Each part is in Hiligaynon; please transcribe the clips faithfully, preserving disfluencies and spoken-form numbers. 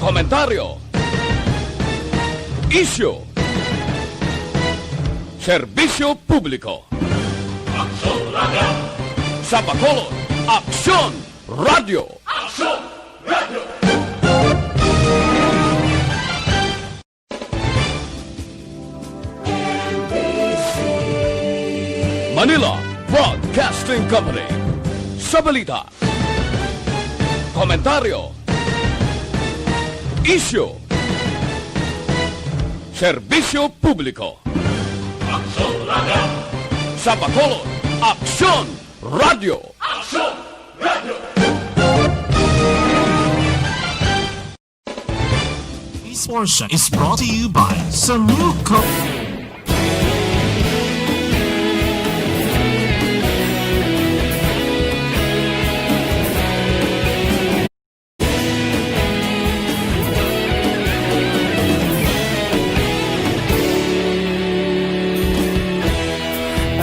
Komentaryo. Isyu. Serbisyo publiko. Aksyon Radio. Sa Bacolod, Aksyon Radio. Aksyon Radio. Manila Broadcasting Company. Sa balita, komentaryo, isyu, serbisyo publiko. Aksyon Radio. Sa Bacolod, Aksyon Radio. Aksyon Radio. This portion is brought to you by Samuco.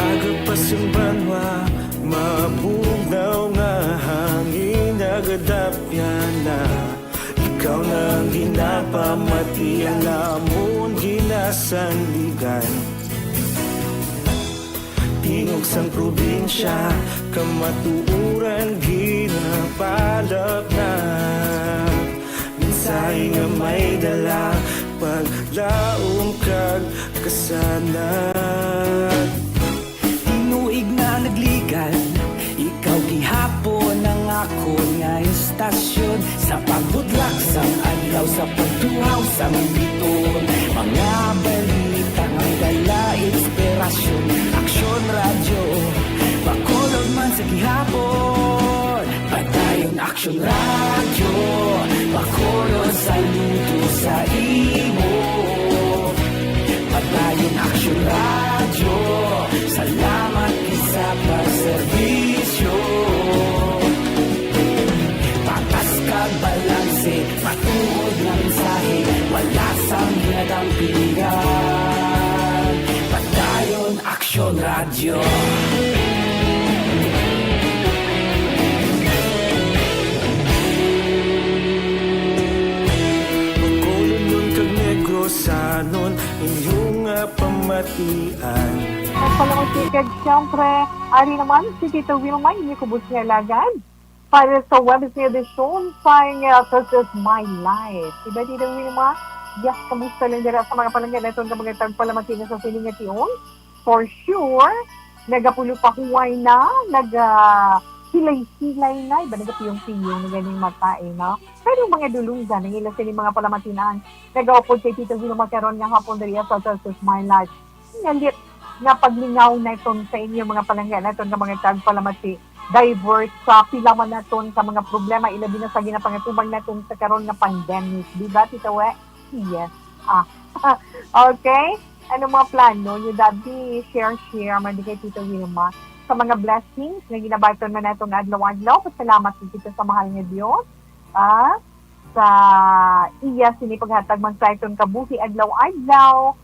Agapas ang banwa, mabugnaw nga hangin, nagadapyan na. Ikaw na ang ginapamati, ang amon ginasandigan. Tingog sang probinsya, kamatuoran ginapalap na. Mensahe nga may dala, paglaom kag kasanag. Tinuig na nagligan, ikaw gihapon ang akon nga istasyon. Sa pagbudlak sang adlaw, sa pagtuhaw sang biton, mga balita nga dala inspirasyon. Aksyon Radyo, Bacolod man sa gihapon. Padayon Aksyon Radyo, Bacolod saludo sa imo. Padayon Aksyon Radyo, salamat gid sa pagserbisyo. Patas kag balanse, matuod nga mensahe, wala sang ginadampingan. Padayon Aksyon Radyo. Bacolodnon kag Negrosanon, inyo nga pamatian. Salamat kag siyempre, ari naman si Tito Wilma, inyo kubos nga alagad. Para sa Webes nga edisyon sang, uh, This Is My Life. Diba, Tito Wilma? Yes, kamusta lang dira sa mga palangga naton nga mga tagpalamati na sa sining nga tion? For sure, nagapulo pa huway na, naga hilay-hilay na, iba nagapiyong-piyong na ganing mata, eh, no? Pero mga dulunggan ang ila sini mga palamatian, nagaupod kay Tito Wilma karon nga hapon diri sa This Is My Life. Nyalit nga paglingaw naton sa inyo, mga palangga naton nga mga tagpalamati, divert sa pila man naton ka mga problema, ilabi na sa ginapangatubang naton sa karon nga pandemic. Di ba, Tito We? Yes. Ah. Okay. Ano mga plano nyo, Daddy? Share, share man di kay Tito Wilma. Sa mga blessings nga ginabaton man naton adlaw-adlaw, pasalamat gid kita sa mahal nga Dios. Ah, sa iya sini paghatag man sa aton kabuhi adlaw-adlaw,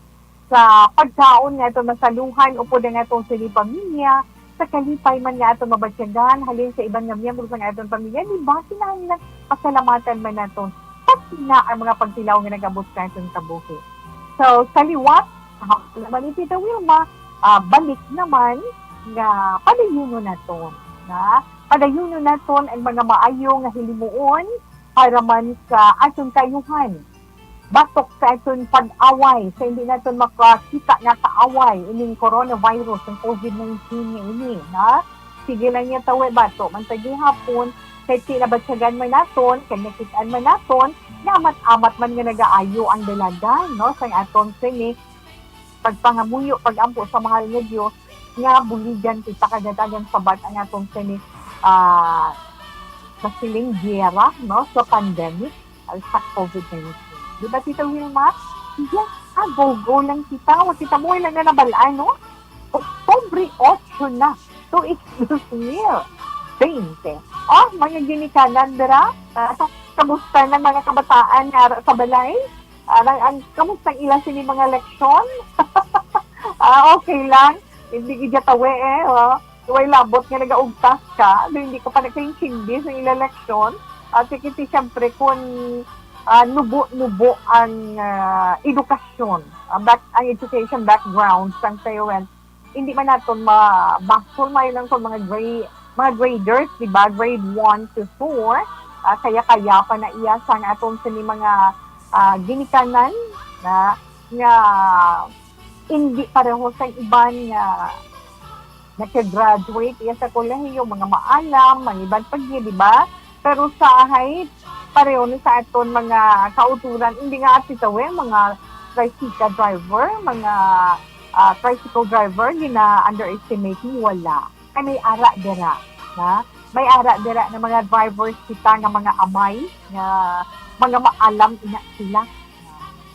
sa pagkaon nga aton masaluhan upod ang aton sini pamilya, sa kalipay man nga aton mabatyagan halin sa iban nga miyembro sang aton pamilya, di ba kinahanglan pasalamatan man naton pati na ang mga pagtilaw nga nag-abot sa aton kabuhi. So, sa liwat, sa hapon naman ni Tita Wilma, ah, balik naman nga padayunon naton, na padayunon naton ang mga maayo nga hilimuon para man sa aton kaayuhan. Batok sa aton pag-away, sa hindi naton makakita nga kaaway ining coronavirus, ang covid nineteen nga ini, ha? Sige lang niya tawi, bato man sa gihapon, kay tinabatyagan man naton, kay nakit-an man naton, nga amat-amat man nga nagaayo ang dalagan, no, sang aton sini pagpangamuyo, pag-ampo sa mahal nga Dios, nga buligan kita kagadagan sabat ang aton sini, ah, sa siling giyera, no, sa pandemic, ah, sa covid nineteen. Di ba, Tita Wilma? Yes, ah, go-go lang kita. Wa kita mo lang na nabalaan, no? Oktubre otso na. So, it's this year. Twenty. Oh, mga ginikanan, dira? Ah, kamusta na mga kabataan nga ara sa balay? Arang, ang, kamusta ang ila sini mga leksyon? Ah, okay lang. Hindi gid tawi, eh, oh. Way labot nga nagaugtas ka, do hindi ka pa nagkaintindi sa ila leksyon. At sige, siyempre, kung ah, nubo-nubo ang, ah, edukasyon, ah, back-, ang education background sang parents. Hindi man naton mabasol, may lang kon mga grade, mga graders, di ba? Grade one to four, ah, kaya-kaya pa na iya sang aton sini mga, ah, ginikanan na, nga hindi pareho sa iban nga naka-graduate iya sa kolehiyo, mga maalam, mga iban pa gid, di ba? Pero sa ahay, pareho ni sa aton mga kauturan, hindi nga ati tawi, mga tricycle driver, mga, ah, tricycle driver, gina-underestimate mo, wala. Kay may ara dira, na? May ara dira na mga drivers kita nga mga amay, nga mga maalam ina sila.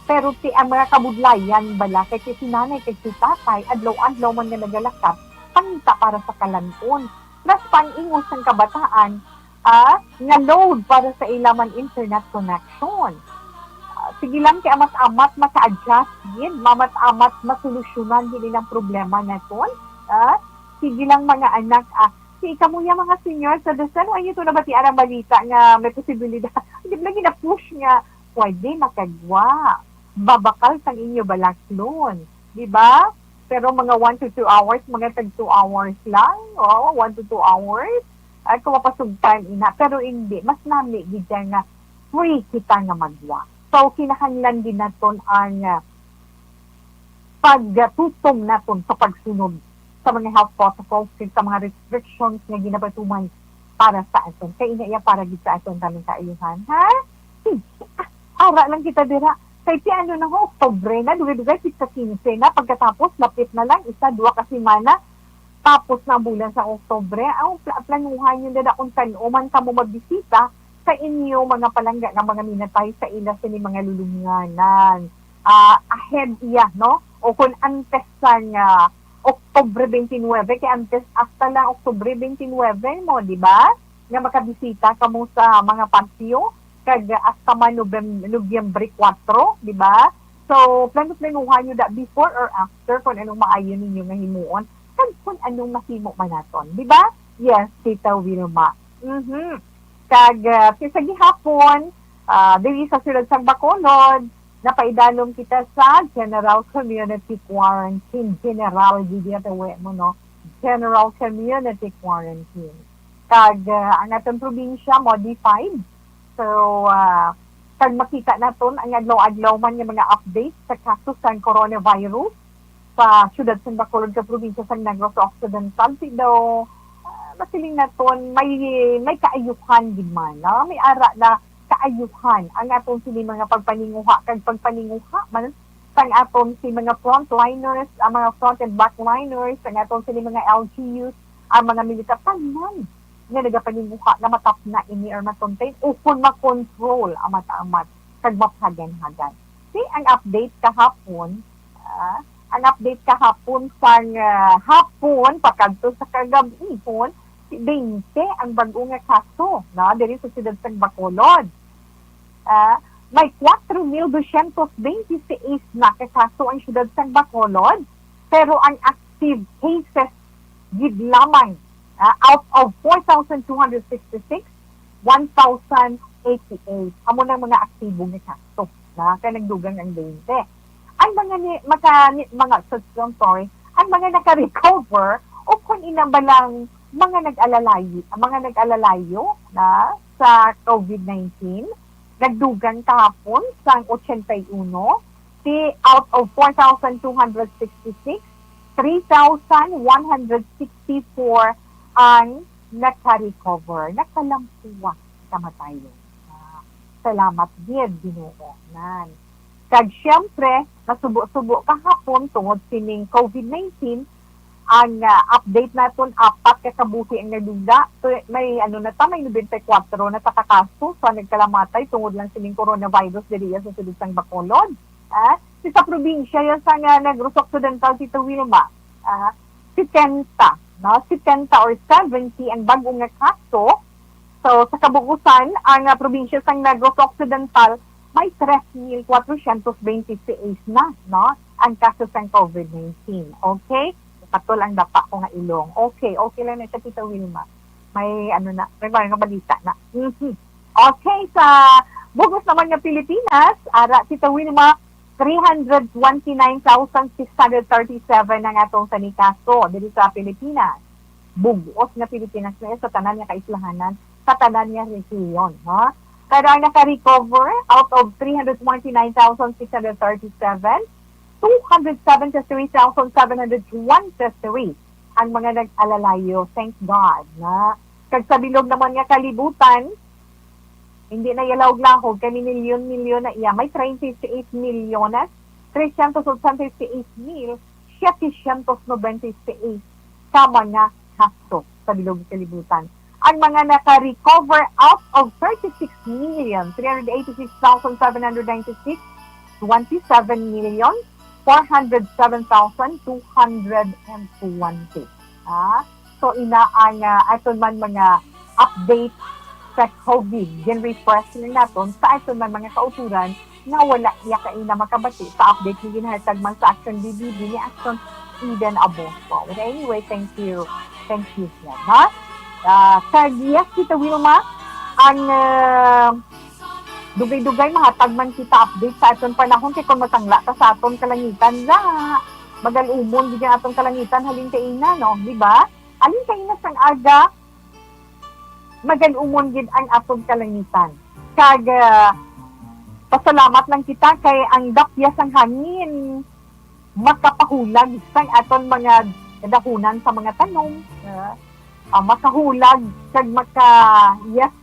Pero ti ang mga kabudlayan bala, kay ti si nanay kag si tatay, adlaw-adlaw man nga nagalakat, pangita para sa kalan-on. Plus pa ang ingos sang kabataan, ah, nga load para sa ila man internet connection. Ah, sige lang, kay amat-amat maka-adjust gid, mamat-amat masolusyonan gid ang problema naton. Ah, sige lang, mga anak, ah, si kamo ya mga senior citizen, wa niyo to nabatian ang balita nga may posibilidad. Hindi lagi na-push nga pwede makagwa. Babakal sang inyo balaklon. Di ba? Pero mga one to two hours, mga tag two hours lang. Oh, one to two hours. Ay, kung mapasugtan ina. Pero hindi. Mas nami gid siya nga free kita nga magwa. So, kinahanglan din naton ang, ah, pagtutom naton sa pagsunod sa mga health protocols kag sa mga restrictions nga ginapatuman para sa aton. Kay ina iya para gid sa aton kaming kaayuhan, ha? Sige, ah, ara lang kita dira. Kay ti ano na ho, Oktubre na, dugay-dugay, kita quince na, pagkatapos, lapit na lang, isa, duha ka semana, tapos na ang bulan sa Oktubre. Ang pla-, planuhan niyo na kung kan-o man kamo mabisita sa inyo mga palangga nga mga minatay sa ila sini mga lulunganan. Ah, ahead iya, no? O kung antes sang, ah, Oktubre twenty-nine, kay antes hasta lang Oktubre twenty-nine mo, di ba? Nga makabisita kamo sa mga patio, kag hasta man Novem-, Nobyembre kuwatro, di ba? So, plano-planuhan nyo da before or after kung anong maayo ninyo nga himuon, kag kung anong mahimo man naton, di ba? Yes, Tita Wilma. Mhm. Kag, ah, sa gihapon, ah, diri sa siyudad sang Bacolod, napaidalom kita sa General Community Quarantine. General, gid iya tawi mo, no? General Community Quarantine. Kag, ah, ang aton probinsya, modified. So, ah, kag makita naton ang adlaw-adlaw man nga mga updates sa kaso sang coronavirus sa siyudad sang Bacolod, sa probinsya sang Negros Occidental, ti daw, ah, masiling naton, may, may kaayuhan gid man, no? May ara na kaayuhan ang aton sini mga pagpaninguha kag pagpaninguha man sang aton si mga frontliners, ang mga front and backliners, ang aton sini mga L G Us, ang mga militar, tanan nga nagapaninguha nga matapna ini or ma-contain o kon ma-control ang mata-amat kag mapahagan-hagan. See, ang update kahapon, ah, ang update kahapon sang, ah, hapon pakadto sa kagab-ihon, si twenty ang bag-o nga kaso, no, diri sa siyudad sang Bacolod. Ah, may four thousand two hundred twenty-six na ka kaso ang siyudad sang Bacolod, pero ang active cases gid lamang, ah, out of four thousand two hundred sixty-six, one thousand eighty-eight amo nang mga aktibo nga kaso, na kay nagdugang ang twenty. Ang mga ni, maka, ni, mga, so, I'm sorry, ang mga naka-recover o kung ina ba lang mga nag-alalayo, ang mga nag-alalayo na sa COVID nineteen, nagdugang kahapon sang eighty-one, si out of four thousand two hundred sixty-six, three thousand one hundred sixty-four ang naka-recover, nakalampuwa sa kamatayon. Ah, salamat gid, Ginoo. Nan. Kag siyempre, nasubo-subo kahapon tungod sining COVID nineteen, ang, ah, update naton, apat ka kabuhi ang nadula. So, may, ano na ta, may ninety-four na ta ka kaso sa nagkalamatay tungod lang sining coronavirus diri sa siyudad sang Bacolod. Ah, si sa probinsya yan sa nga Negros Occidental, Tito Wilma, ah, setenta, no? Setenta or seventy ang bag-o nga kaso. So, sa kabuusan, ang, ah, probinsya sang Negros Occidental may tres mil kwatrocientos bente seis na, no, ang kaso sang COVID nineteen. Okay? Katol ang dapa ko nga ilong. Okay, okay lang na siya, Tita Wilma. May, ano na, may mga balita na. Mhm. Okay, sa Bug-os naman nga Pilipinas, ara, Tita Wilma, three hundred twenty-nine thousand six hundred thirty-seven ang atong sini kaso diri sa Pilipinas. Bug-os nga Pilipinas na sa tanan nga kaislahanan, sa tanan nga rehiyon, ha? Pero ang naka-recover out of three hundred twenty-nine thousand six hundred thirty-seven, two hundred seventy-three thousand seven hundred twenty-three ang mga nag-alalayo. Thank God na. Kag sa bilog naman nga kalibutan, hindi na yalahog-lahog kay milyon-milyon na iya. May treinta y seis milyones, trescientos ochenta y seis mil setecientos noventa y seis ka mga kaso sa bilog nga kalibutan. Ang mga naka-recover out of thirty-six million three hundred eighty-six thousand seven hundred ninety-six, twenty-seven million four hundred seven thousand two hundred and twenty. Ah, so ina ang, ah, aton man mga update sa COVID. Gin-refresh lang naton sa aton man mga kauturan nga wala iya kaina makabati sa update nga ginhatag man sa Action B B B ni Action Eden Abosco. But anyway, thank you. Thank you, Jen, ha? Ah, kag yes, Tita Wilma, ang, ah, dugay-dugay mahatag man kita update sa aton panahon kay kung masangla ta sa aton kalangitan, la, magal-umon gid ang aton kalangitan halin kaina, no? Di ba? Halin kaina sang aga, magal-umon gid ang aton kalangitan. Kag, ah, pasalamat lang kita kay ang dapya sang hangin makapahulag sang aton mga kadahunan sa mga tanom. Ah, ah, makahulag kag maka, yes,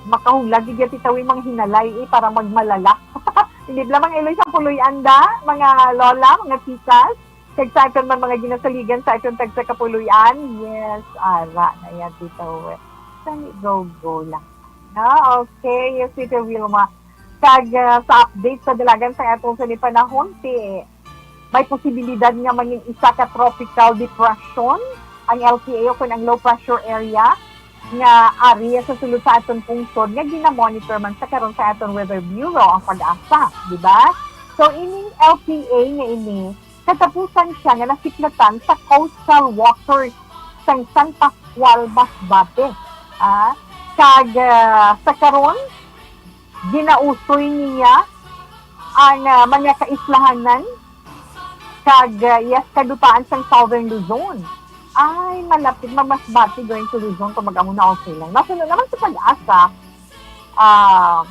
makahulag gid, Tita Wi, mga hinalay, eh, para magmalala. Hindi lamang iloy sa puloy-an da, mga lola, mga tikas, kag sa aton man mga ginasaligan sa aton tagsa kapuloy-an. Yes, ara na yan, Tita Wi. Sani, go, go lang. No? Okay, yes, Tita Wilma. Kag, ah, sa update sa dalagan sa atong sini panahon, ti may posibilidad nga mangin isa ka tropical depression ang L P A o kun ang low pressure area nga area sa sulod sa aton pungsod nga ginamonitor man sa karon sa aton Weather Bureau, ang PAGASA, di ba? So, ining L P A nga ini, katapusan siya nga nasiklatan sa coastal waters sang San Pascual, Masbate. Ah, kag, ah, sa karon, ginausoy niya ang, ah, mga kaislahanan kag, ah, yes, kadutaan sang Southern Luzon. Ay, malapit, mamasbati going to Luzon kung mag-amo na, okay lang. Nasuno naman sa PAGASA, ah,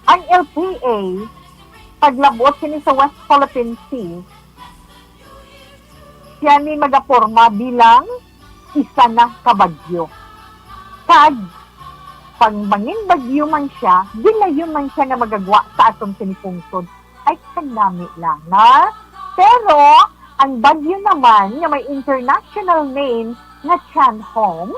ang L P A, paglabot sini sa West Philippine Sea, siya ni magaporma bilang isa na ka bagyo. Kag, pag mangin bagyo man siya, dilayon man siya nga magagwa sa aton sini pungsod. Ay, kanami lang, na? Pero, ang bagyo naman nga may international name nga Chanhong,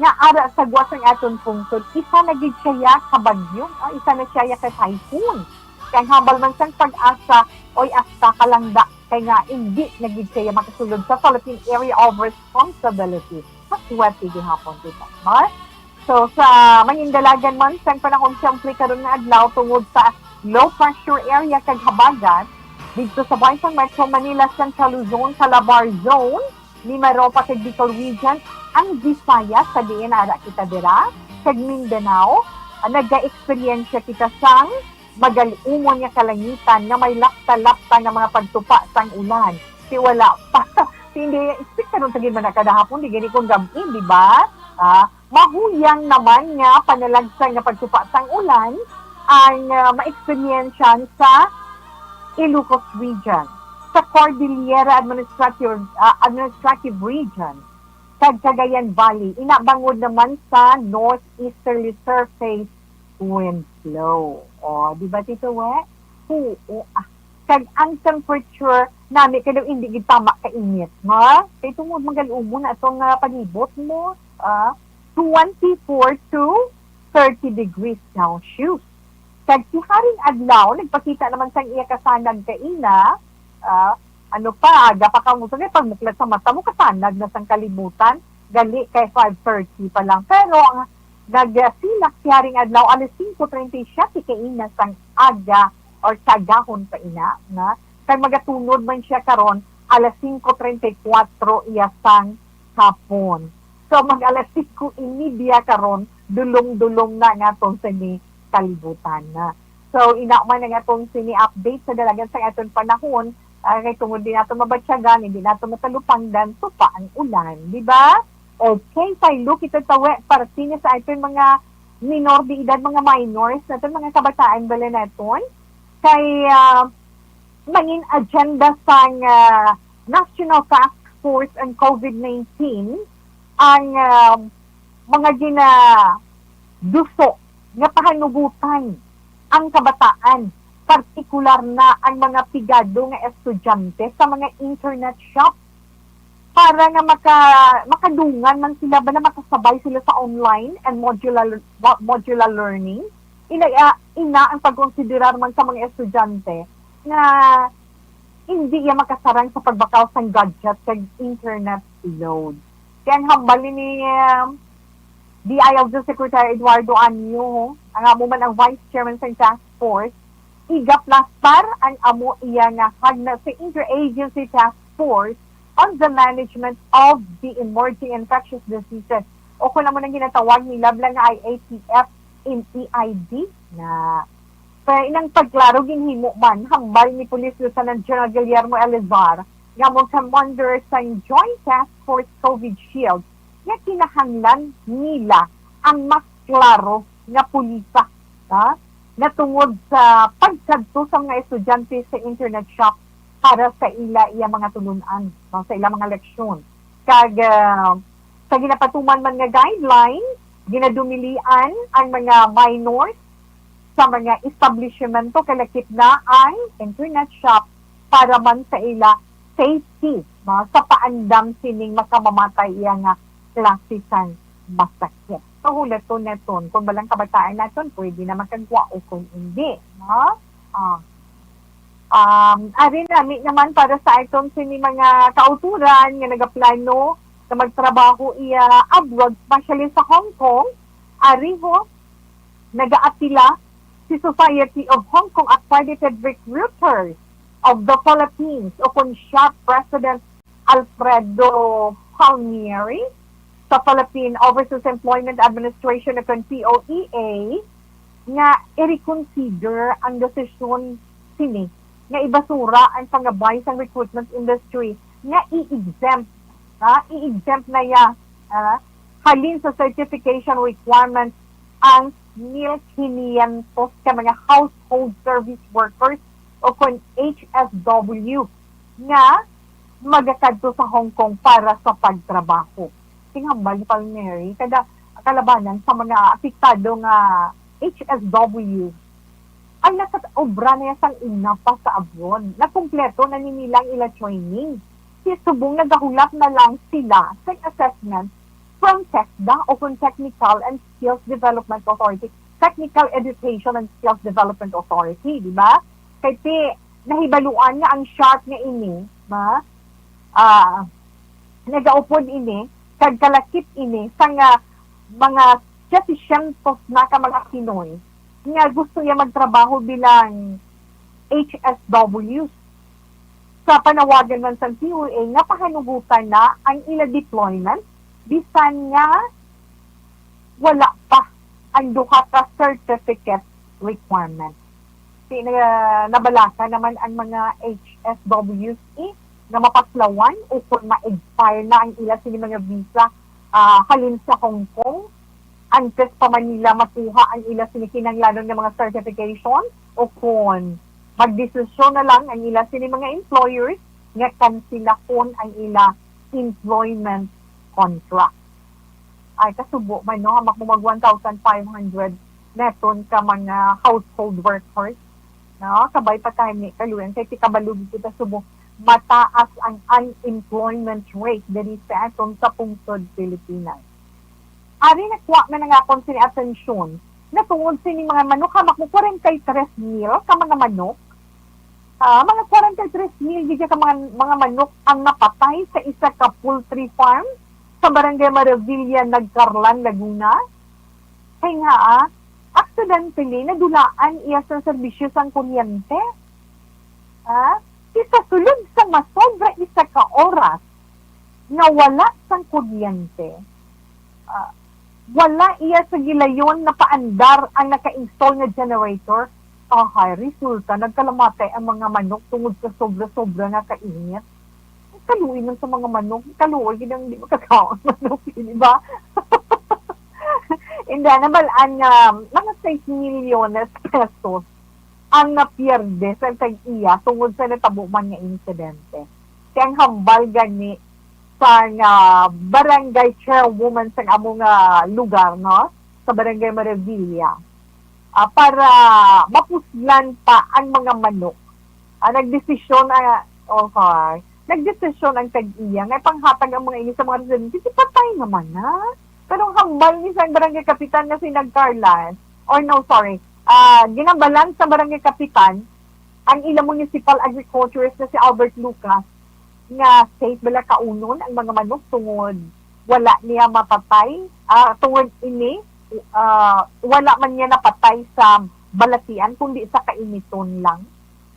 nga ara sa gwa sang aton pungsod, isa na gid siya ka bagyo, ah, isa na siya ka typhoon. Kay hambal man sang PAGASA, oy, asta ka lang da, kay nga indi na gid siya makasulod sa Philippine Area of Responsibility. Maswerte gihapon kita, no? So, sa mangindalagan man sang panahon, siyempre, karon nga adlaw tungod sa low pressure area kag habagat, didto sa bahin sang Metro Manila, Central Luzon, Calabar Zone, Mimaropa kag Bicol Region, ang Visayas, sa diin ara kita dira, kag Mindanao, ah, nagaeksperyensya kita sang magal-umon nga kalangitan nga may lapta-lapta nga mga pagtupa sang ulan. Ti wala pa. Ti hindi expect karon sa gid man na kada hapon, di gani kung gab-i, di ba? Ah, mahuyang naman nga panalagsa nga pagtupa sang ulan ang, ah, maeksperyensyahan sa Ilocos Region, sa Cordillera Administrative, ah, Administrative Region, kag Cagayan Valley. Ina bangod naman sa northeasterly surface wind flow. O, di ba, Tito We? Oo, ah. Kag ang temperature nami kay daw hindi gid tama ka init, ha? Kay tungod magal-umon na atong, ah, palibot mo, ah, twenty-four to thirty degrees Celsius. Kag si Haring Adlaw nagpakita naman sang iya kasanag kaina, ah, ano pa, aga pa kamo sa pagmuklat sa mata mo, kasanag na sang kalibutan, gali kay five thirty pa lang. Pero ang nagsilak si Haring Adlaw alas singko treinta y siete kaina sang aga or sa agahon pa ina, na kag magatunod man siya karon alas singko treinta y cuatro iya sang hapon. So, mag alas singko y media karon, dulom-dulom na nga tong sini kalibutan na. So, ina man ang atong sini update sa dalagan sa aton panahon, ah, kay tungod din nato mabatyagan, hindi nato matalupangdan, supa ang ulan, di ba? Okay, kay look ito tawi, parte niya sa aton mga minor de edad, mga minors naton, mga kabataan bala naton. Kay, ah, mangin agenda sang, ah, National Task Force on COVID nineteen ang, ah, mga ginaduso nga pahanugutan ang kabataan, partikular na ang mga pigado nga estudyante sa mga internet shop para nga maka-, makadungan man sila ba na makasabay sila sa online and modular, mo-, modular learning. Ina, ah, ina ang pagkonsiderar man sa mga estudyante nga hindi iya makasarang sa pagbakal sang gadget kag internet load. Kaya ang hambal ni, um, D I L G Secretary Eduardo Anyo, ang amo man ang Vice Chairman sa task force, igaplastar ang amo iya nga hagna sa Interagency Task Force on the Management of the Emerging Infectious Diseases, o kung amo nang ginatawag nila bala nga I A T F in E I D na. Kaya inang pagklaro ginhimo man, hambal ni Police Lieutenant General Guillermo Elizar, nga mo commander sang Joint Task Force COVID Shield, nga kinahanglan nila ang mas klaro nga pulisa, ha? Nga tungod sa pagkadto sa mga estudyante sa internet shop para sa ila iya mga tulun-an, no, sa ila mga leksyon. Kag, ah, sa ginapatuman man nga guideline, ginadumilian ang mga minors sa mga establishmento, kalakip na ang internet shop para man sa ila safety, no, sa paandam sining makamamatay iya nga klase sang masakit. So, hulaton naton kung balang kabataan naton pwede na makagwa o kung hindi, no? Ah. Um, ari nami naman para sa aton sini mga kauturan nga nagaplano nga magtrabaho iya abroad, especially sa Hong Kong. Ari ho, nagaapila si Society of Hong Kong Accredited Recruiters of the Philippines, o kon siya President Alfredo Palmieri, sa Philippine Overseas Employment Administration, o kon P O E A, nga i-reconsider ang desisyon sini nga ibasura ang pangabay sang recruitment industry nga i-exempt, ha? I-exempt na iya, ha? Halin sa certification requirements ang mil quinientos ka mga household service workers o kon H S W nga magakadto sa Hong Kong para sa pagtrabaho. Sing hambal ni Palmieri, kada kalabanan sa mga apektado nga H S W ay nakaobra na sang una pa sa abroad. Nakumpleto na ni nila ang ila training. Si subong nagahulat na lang sila sa assessment from TESDA o kung Technical and Skills Development Authority, Technical Education and Skills Development Authority, di ba? Kay ti, nahibaluan nga ang shark nga ini, ma, ah, nagaupod ini, kag kalakip ini sa nga mga setecientos na ka mga Pinoy nga gusto iya magtrabaho bilang H S Ws. Sa panawagan man sang P O E A nga pahanugutan na ang ila deployment, bisan nga wala pa ang duha ka certificate requirement. Ti-, na-, nabalaka naman ang mga H S Ws, eh, nga mapaslawan o kung ma-expire na ang ila sini mga visa, ah, halin sa Hong Kong, antes pa man nila makuha ang ila sini kinahanglanon nga mga certification, o kung magdesisyon na lang ang ila sini mga employers nga kansilahon ang ila employment contract. Ay, kasubo man, no? Hamak mo mag one thousand five hundred neton ka mga household workers, no? Kabay pa tayo ni kaluyan. Kay ti kabalo gid kita subo, mataas ang unemployment rate diri sa aton sa pungsod Pilipinas. Ari nakuha man ang akon sini atensyon, natungod sini mga manok, hamak mo forty-three mil ka mga manok. Ah, mga forty-three mil gid ka mga, mga manok ang napatay sa isa ka poultry farm sa Barangay Maravilla, Nagcarlan, Laguna. Kay nga, ah, accidentally, nadulaan iya sa serbisyo sang kuryente. Ah, isa sulod sa masobra isa ka oras nga wala sang kuryente. Ah, Wala iya sa gilayon napaandar ang naka-install nga generator. Ahay, resulta, nagkalamatay ang mga manok tungod sa sobra-sobra nga kainit. Kaluoy man sa mga manok, kaluoy gid ang di makakaon manok, di ba? Hindi, nabal-an nga mga sais milyones pesos ang napierde sa tag-iya tungod sa natabo man nga insidente. Kay ang hambal gani sa nga barangay chairwoman sa amo nga lugar, no? Sa Barangay Maravilla, ah, para mapuslan pa ang mga manok. Ah, nagdesisyon, ah, okay. Nagdesisyon ang tag-iya nga ipanghatag ang mga ini sa mga residente. Di patay naman na. Pero ang hambal ni sa barangay kapitan nga si Nagcarlan, or no, sorry, ah, ginambalan sa barangay kapitan ang ilang municipal agriculturist na si Albert Lucas nga safe bala kaunon ang mga manok tungod wala niya mapatay, ah, tungod ini, ah, wala man niya napatay sa balatian, kundi sa kainiton lang.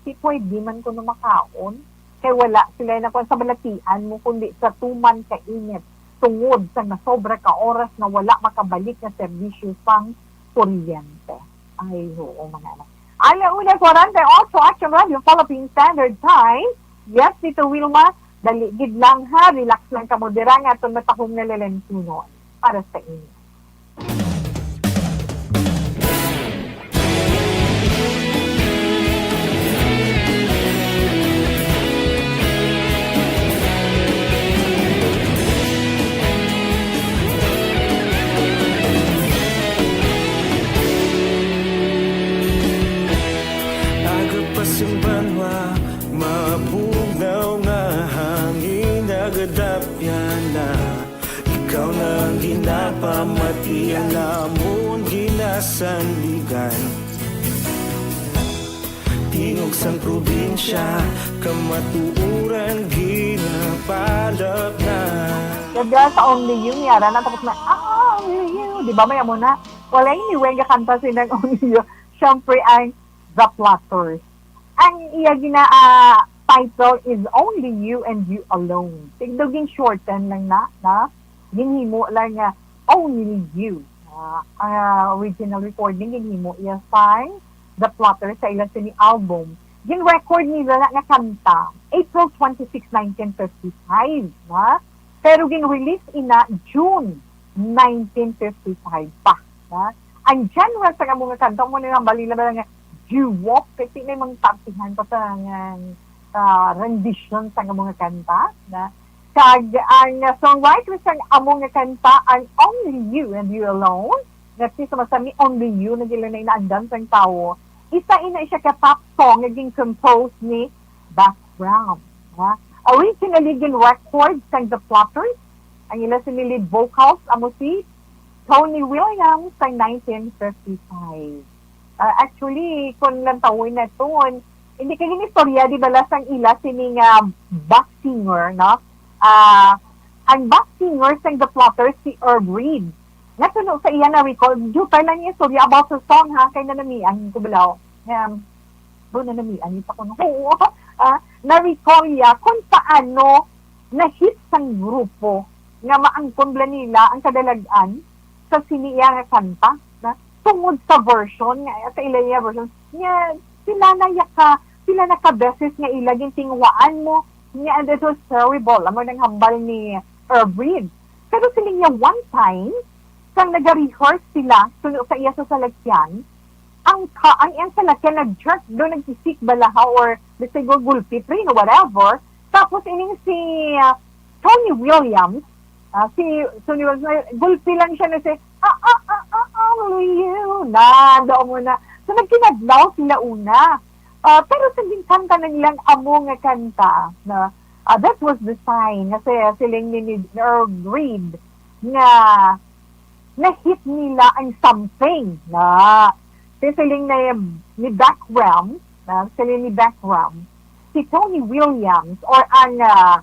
Di pwede man kuno makaon, kay wala sila nakuha sa balatian mo, kundi sa tuman ka init, tungod sa nasobra ka oras nga wala makabalik nga serbisyo sang kuryente. Ay, oo, mga anak. Ala una, forty-eight, Action Radio, Philippine Standard Time. Yes, Tito Wilma, dali gid lang ha, relax lang kamo dira nga aton matahom nga lalantunon para sa inyo. Agapas ang banwa, mabugnaw nga hangin, nagadapyan na. Ikaw na ang ginapamati, ang amon ginasandigan. Tingog sang probinsya, kamatuoran ginapalapnan. Gabya sa Only You, Miara na tapos na, ah, Only You. Di ba may amo na? Wala yung niweng kanta sinang Only You. Siyempre, ang The Platters. Ang iya gina, ah, title is Only You and You Alone. Tigdo gin shorten lang na, na ginhimo lang nga Only You. Ah, ang, ah, original recording ginhimo iya sang The Platters sa ilang sini album. Gin-record nila na nga kanta April twenty-six, nineteen fifty-five, na? Pero gin-release ina June nineteen fifty-five pa, na? Ang genre sa amo nga kanta mo na balila ba nga doo-wop, kasi may mga partihan pa sa nga, ah, rendition sa amo nga kanta, na? Kag ang songwriter sa amo nga kanta, ang Only You and You Alone, nga si sumasami Only You na gila na inaandan sang tawo. Isa ina siya ka pop song nga gin-compose ni Buck Brown, ha? Originally gin-record sang The Platters, ang ila sini lead vocals amo si Tony Williams sa nineteen fifty-five. Ah, actually, kung lantawon naton, hindi kay gini istorya, di bala, sang ila sini nga back singer, no? Ah, ang back singer sang The Platters si Herb Reed. Nga suno sa iya na-recall, dutay lang yung istorya about sa song, ha, kay nanamian ko balaw. Um, do nanamian, yung pa ko, no? Oo, ah, na-recall niya kung paano na-hit sang grupo nga maangkon bala nila ang kadalagan sa sini iya nga kanta, na tungod sa version nga, sa ila iya version niya, pila na ya ka, pila na ka beses nga ila gintinguhaan mo niya, and it was terrible. Amo nang hambal ni Herb Reed. Pero siling niya, one time, sang naga-rehearse sila suno sa iya sa salakyan, ang ka, ang iyang salakyan nag-jerk do, nagkisik bala ha, or let's say, go gulpi train or whatever. Tapos ining si, ah, Tony Williams, ah, si Tony Williams, na gulpi lang siya na si, "Ah, ah, ah, ah, ah, only you." Na, doon mo na. So, nagkinadlaw sila una. Ah, pero sa gingkanta na nilang amo nga kanta, na, ah, that was the sign. Kasi siling ni, ni Earl Reed nga na-hit nila ang something na si siling na ni Buck Brown, na siling ni Buck Brown, si Tony Williams, or ang, ah,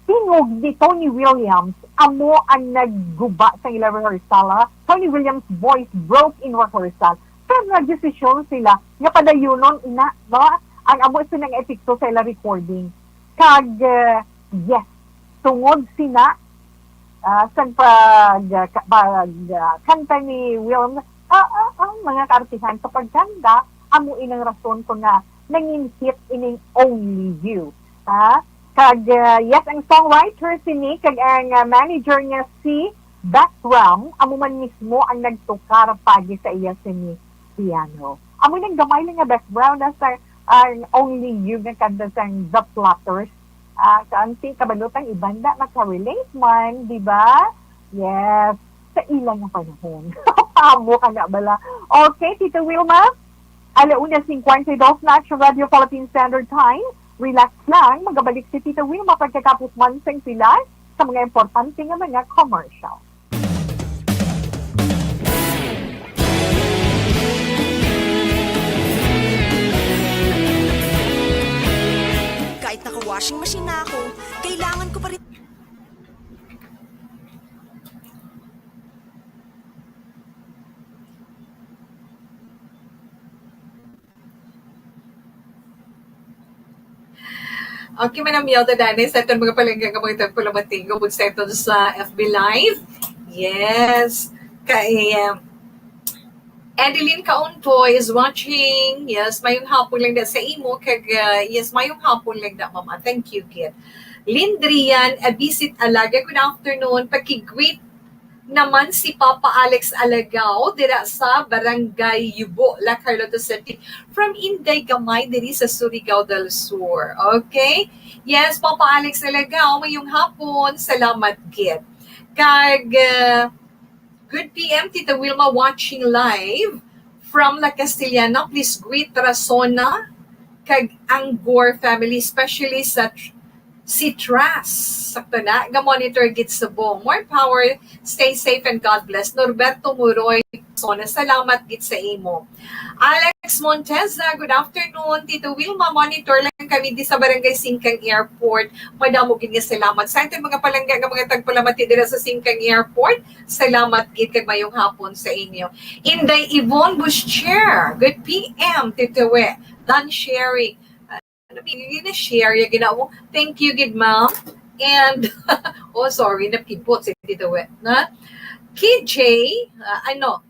tingog ni Tony Williams, amo ang nagguba sa ila rehearsal, ha? Tony Williams' voice broke in rehearsal. Pero nagdesisyon sila nga padayunon ina, no? Ang amo sila nga epekto sa ila recording. Kag, eh, yes, tungod sina, ah, sa pag, ah, ka-, pag, ah, kanta ni Wilma, ah, ah, ang mga kaartihan sa pagkanta, amo inang rason ko nga nangin hit ining Only You. Ha? Kag, ah, yes, ang songwriter sini, kag ang, ah, manager niya si Beth Ram, amo man mismo ang nagtukar pagi sa iya sini piano. Amo nang gamay lang nga background na sa ang Only You nga kanta sang The Platters. Ah, kaanti kabalutang iban na makarelate man, di ba? Yes, sa ilang nga panahon. Tamo ka na bala. Okay, Tita Wilma, alauna cincuenta y dos na sa Radio Philippine Standard Time. Relax lang, magabalik si Tita Wilma pagkatapos man sang pila sa mga importante nga mga commercial. Kahit naka-washing machine na ako, kailangan ko pa rin. Okay, manamyaw ta danay sa aton mga palangga nga mga tagpalamati nga sa aton sa F B Live. Yes. Kay, um, Adeline Kaunto is watching. Yes, mayong hapon lang da sa imo. Kag, uh, yes, mayong hapon lang da, mama. Thank you, kid. Lindrian Abisit Alaga, good afternoon. Paki-greet naman si Papa Alex Alagao dira sa Barangay Yubo, La Carlota City, from Inday Gamay diri sa Surigao del Sur. Okay? Yes, Papa Alex Alagao, mayong hapon. Salamat gid. Kag, uh, good P M, Tita Wilma, watching live from La Castellana. Please greet Rasona kag Anggor family, especially sa tr- si Tras. Sakto na, ga-monitor gid subong. More power, stay safe, and God bless. Norberto Muroy, so, salamat gid sa imo. Alex Monteza, good afternoon. Tito Wilma, monitor lang kami di sa Barangay Singkang Airport. Madamo gid nga salamat. Sa ating mga palangga nga mga tagpalamati dira sa Singkang Airport, salamat gid kag mayong hapon sa inyo. Inday Yvonne Buscher, good P M, Tito We. Done sharing. Ano, pinili na share, ya ginawa mo. Thank you, good ma'am. And, oh, sorry, napipot si Tito We, na? K J, ah, ano,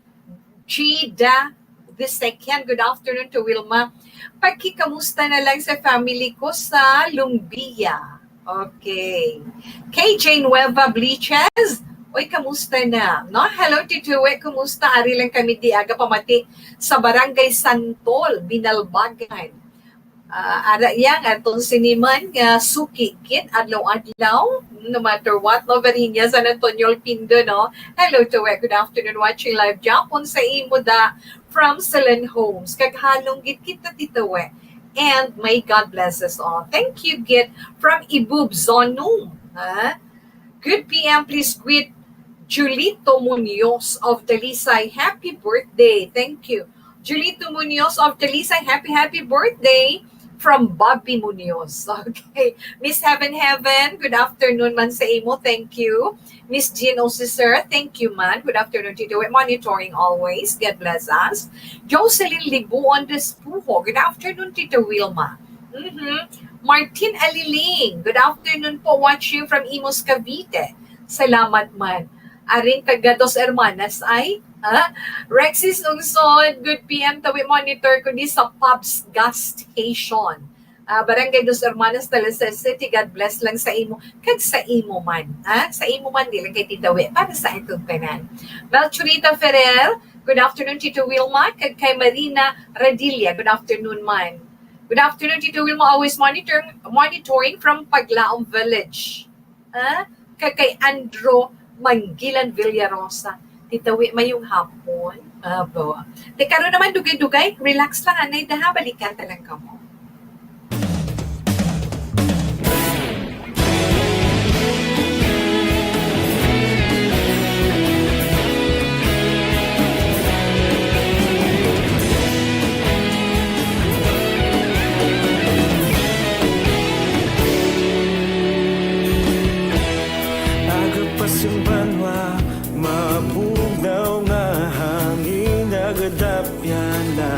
Jada the second, good afternoon to Wilma. Pagkikamusta na lang sa family ko sa Lumbia. Okay. K J Nueva Bliches, oy, kamusta na? No? Hello, Tito We, kumusta? Ari lang kami di aga pamati sa Barangay Santol, Binalbagan. Ah, ara iya nga aton sini man nga suki gid adlaw-adlaw, no matter what, no, Varinia, San Antonio, Pindo, no? Hello, Tito We. Good afternoon. Watching live Japon sa imo da from Selen Homes. Kag halong gid kita, Tito We. And may God bless us all. Thank you gid from Ibub Zonum. Ha? Good P M, please greet Julito Munoz of Dalisay. Happy birthday. Thank you. Julito Munoz of Dalisay, happy, happy birthday from Bobby Munoz. Okay. Miss Heaven Heaven, good afternoon man sa imo. Thank you. Miss Jean Osiser, thank you man. Good afternoon, Tito We. Monitoring always. God bless us. Jocelyn Libuon Despujo, good afternoon, Tito Wilma. Mhm. Martin Aliling, good afternoon po, watching from Imus, Cavite. Salamat man. Aring taga Dos Hermanas ay, ha? Rexis Ungson, good P M, tawi monitor ko ni sa Pubs gas station. Ah, Barangay Dos Hermanas, Talisay City, God bless lang sa imo. Kag sa imo man, ha? Sa imo man, di lang kay Tita We, para sa atong tanan. Melchorita Ferrer, good afternoon, Tito Wilma. Kag kay Marina Radilla, good afternoon man. Good afternoon, Tito Wilma. Always monitor, monitoring from Paglaom Village. Ha? Kag kay Andro Manggilan Villarosa. Tita We, mayong hapon. Abo. Te, karon naman, dugay-dugay. Relax lang, anay, daha. Balikan ta lang kamo. Aga pa sing banwa, mabugnaw nga hangin nagadapyan na.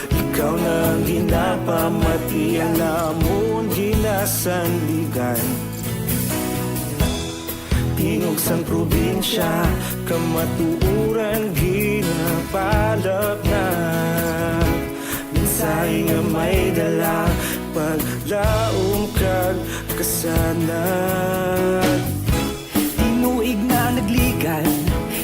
Ikaw na ang ginapamati, ang amon ginasandigan. Di Tingog sang probinsya, kamatuoran ginapalapnap. Mensahe nga may dala, paglaom kag kasanag. Tinuig nga nagligan,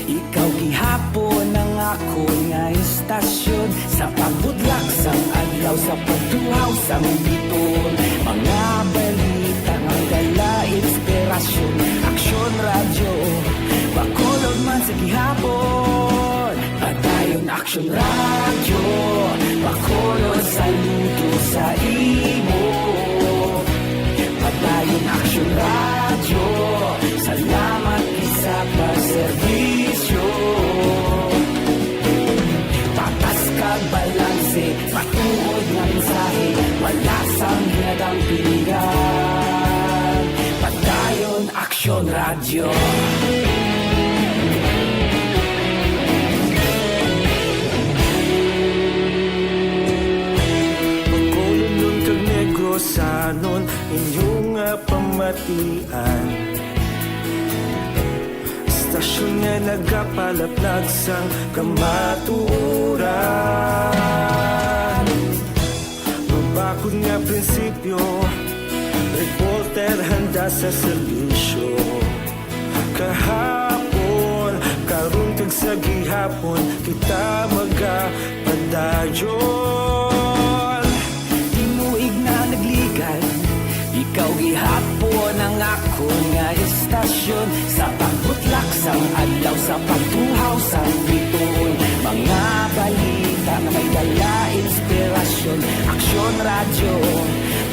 ikaw gihapon ang akon nga istasyon. Sa pagbudlak sang adlaw, sa pagtuhaw sang biton, mga balita nga dala inspirasyon. Aksyon Radyo, Bacolod man sa gihapon. Padayon Aksyon Radyo, Bacolod, saludo sa imo. Padayon Aksyon Radyo, salamat gid sa pagserbisyo. Patas kag balanse, matuod nga mensahe, wala sang hinadang piligan. Padayon Aksyon Radyo. Bacolodnon kag Negrosanon, inyo nga pamatian. Istasyon nga nagapalaplag sang kamatuoran. Mabakod nga prinsipyo, reporter handa sa serbisyo. Kahapon, karon kag sa gihapon, kita magapadayon. Tinuig na nagligan, ikaw gihapon ang akon nga istasyon. Sa pagbutlak sang adlaw, sa pagtuhaw sang bituon, mga balita nga may dala inspirasyon. Aksyon Radyo,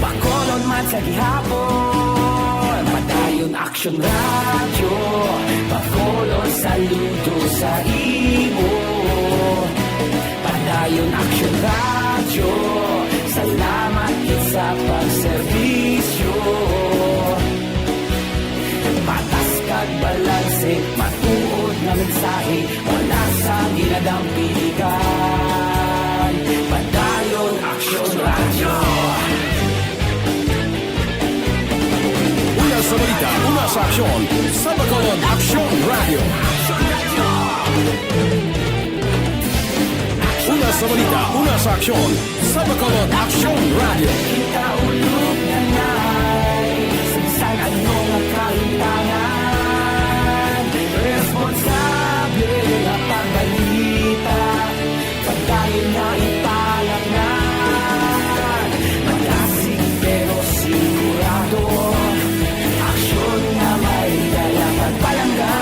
Bacolod man sa gihapon. Padayon Aksyon Radyo, Bacolod, saludo sa imo. Padayon Aksyon Radyo, salamat gid sa pagserbisyo. Patas kag balanse, matuod nga mensahe, wala sang hinadang piligan. Padayon Aksyon Radyo. Una sa balita, una sa aksyon, sa Bacolod Aksyon Radyo. Una sa balita, una sa aksyon, sa Bacolod Aksyon Radyo. Kita ulog na nay, sa bisan ano nga kahimtangan, responsable nga pagbalita. Pagdayon na ipalapngan, malasig pero sigurado. Aksyon nga may dala pagpalangga.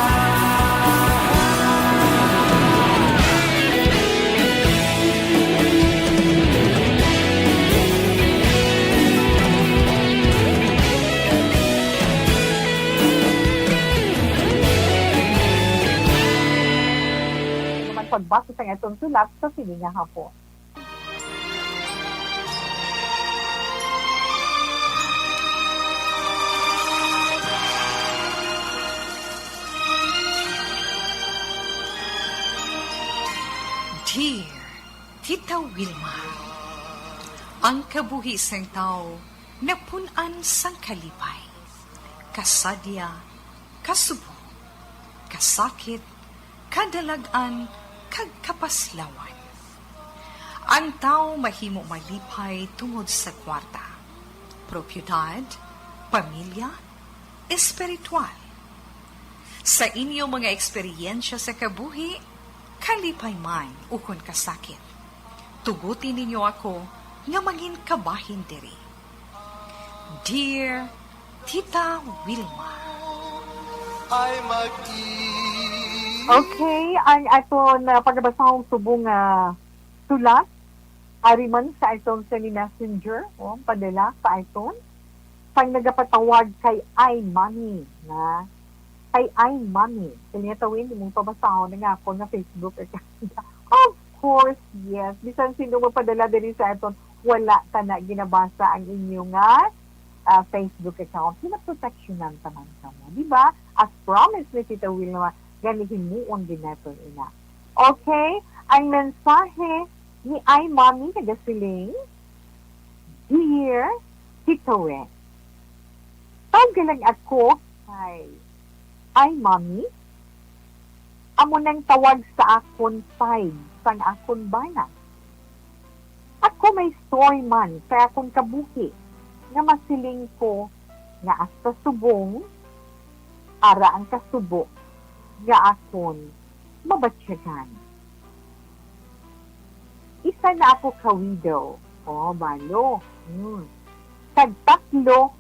Naman pagbasa sa atong tulak sa sini nga hapon. Dear Tita Wilma, ang kabuhi sang tawo napun-an sang kalipay, kasadya, kasubo, kasakit, kadalag-an, kag kapaslawan. Ang tawo mahimo malipay tungod sa kwarta, propiedad, pamilya, espiritual. Sa inyo mga eksperyensya sa kabuhi, kalipay man ukon kasakit, tuguti ninyo ako nga mangin kabahin diri. Dear Tita Wilma. Ay, mag-i- Okay, ang aton, ah, pagabasahon subong nga sulat, ari man sa aton sini messenger, o, padala sa aton, sang nagapatawag kay Ay Mami, na, kay Ay Mami. Kanya tawin, di mong pabasahon ang akon nga Facebook account. Of course, yes. Bisan sino magpadala diri sa aton, wala ta na ginabasa ang inyo nga, ah, Facebook account. Ginaproteksyonan ta man kamo, di ba? As promised ni Tita Wilma, gani himuon din naton ina. Okay? Ang mensahe ni Ay Mami nagasiling, Dear Tita Wen, tawag lang ako kay Ay, Mommy, amo nang tawag sa akon side sang akon bana. Ako may story man sa akon kabuhi nga masiling ko nga hasta subong ara ang kasubo nga akon mabatyagan. Isa na ako ka widow. Oh, balo. Hmm. Kag tatlo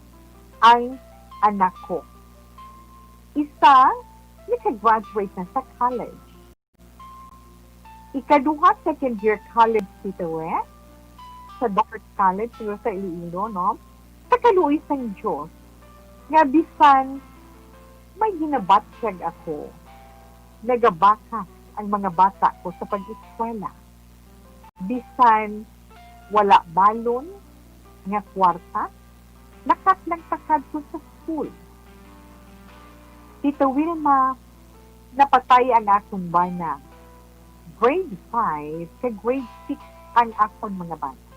ang anak ko. Isa, naka-graduate na sa college. Ikaduha, second year college, Tita We, sa Dart College, siguro sa Iloilo, no? Sa kaluoy sang Dios, nga bisan may ginabatyag ako, nagabakas ang mga bata ko sa pag-eskwela. Bisan wala balon nga kwarta, lakat lang pakadto sa school. Tita Wilma, napatay ang akong bana. Grade five kag grade six ang akon mga bana.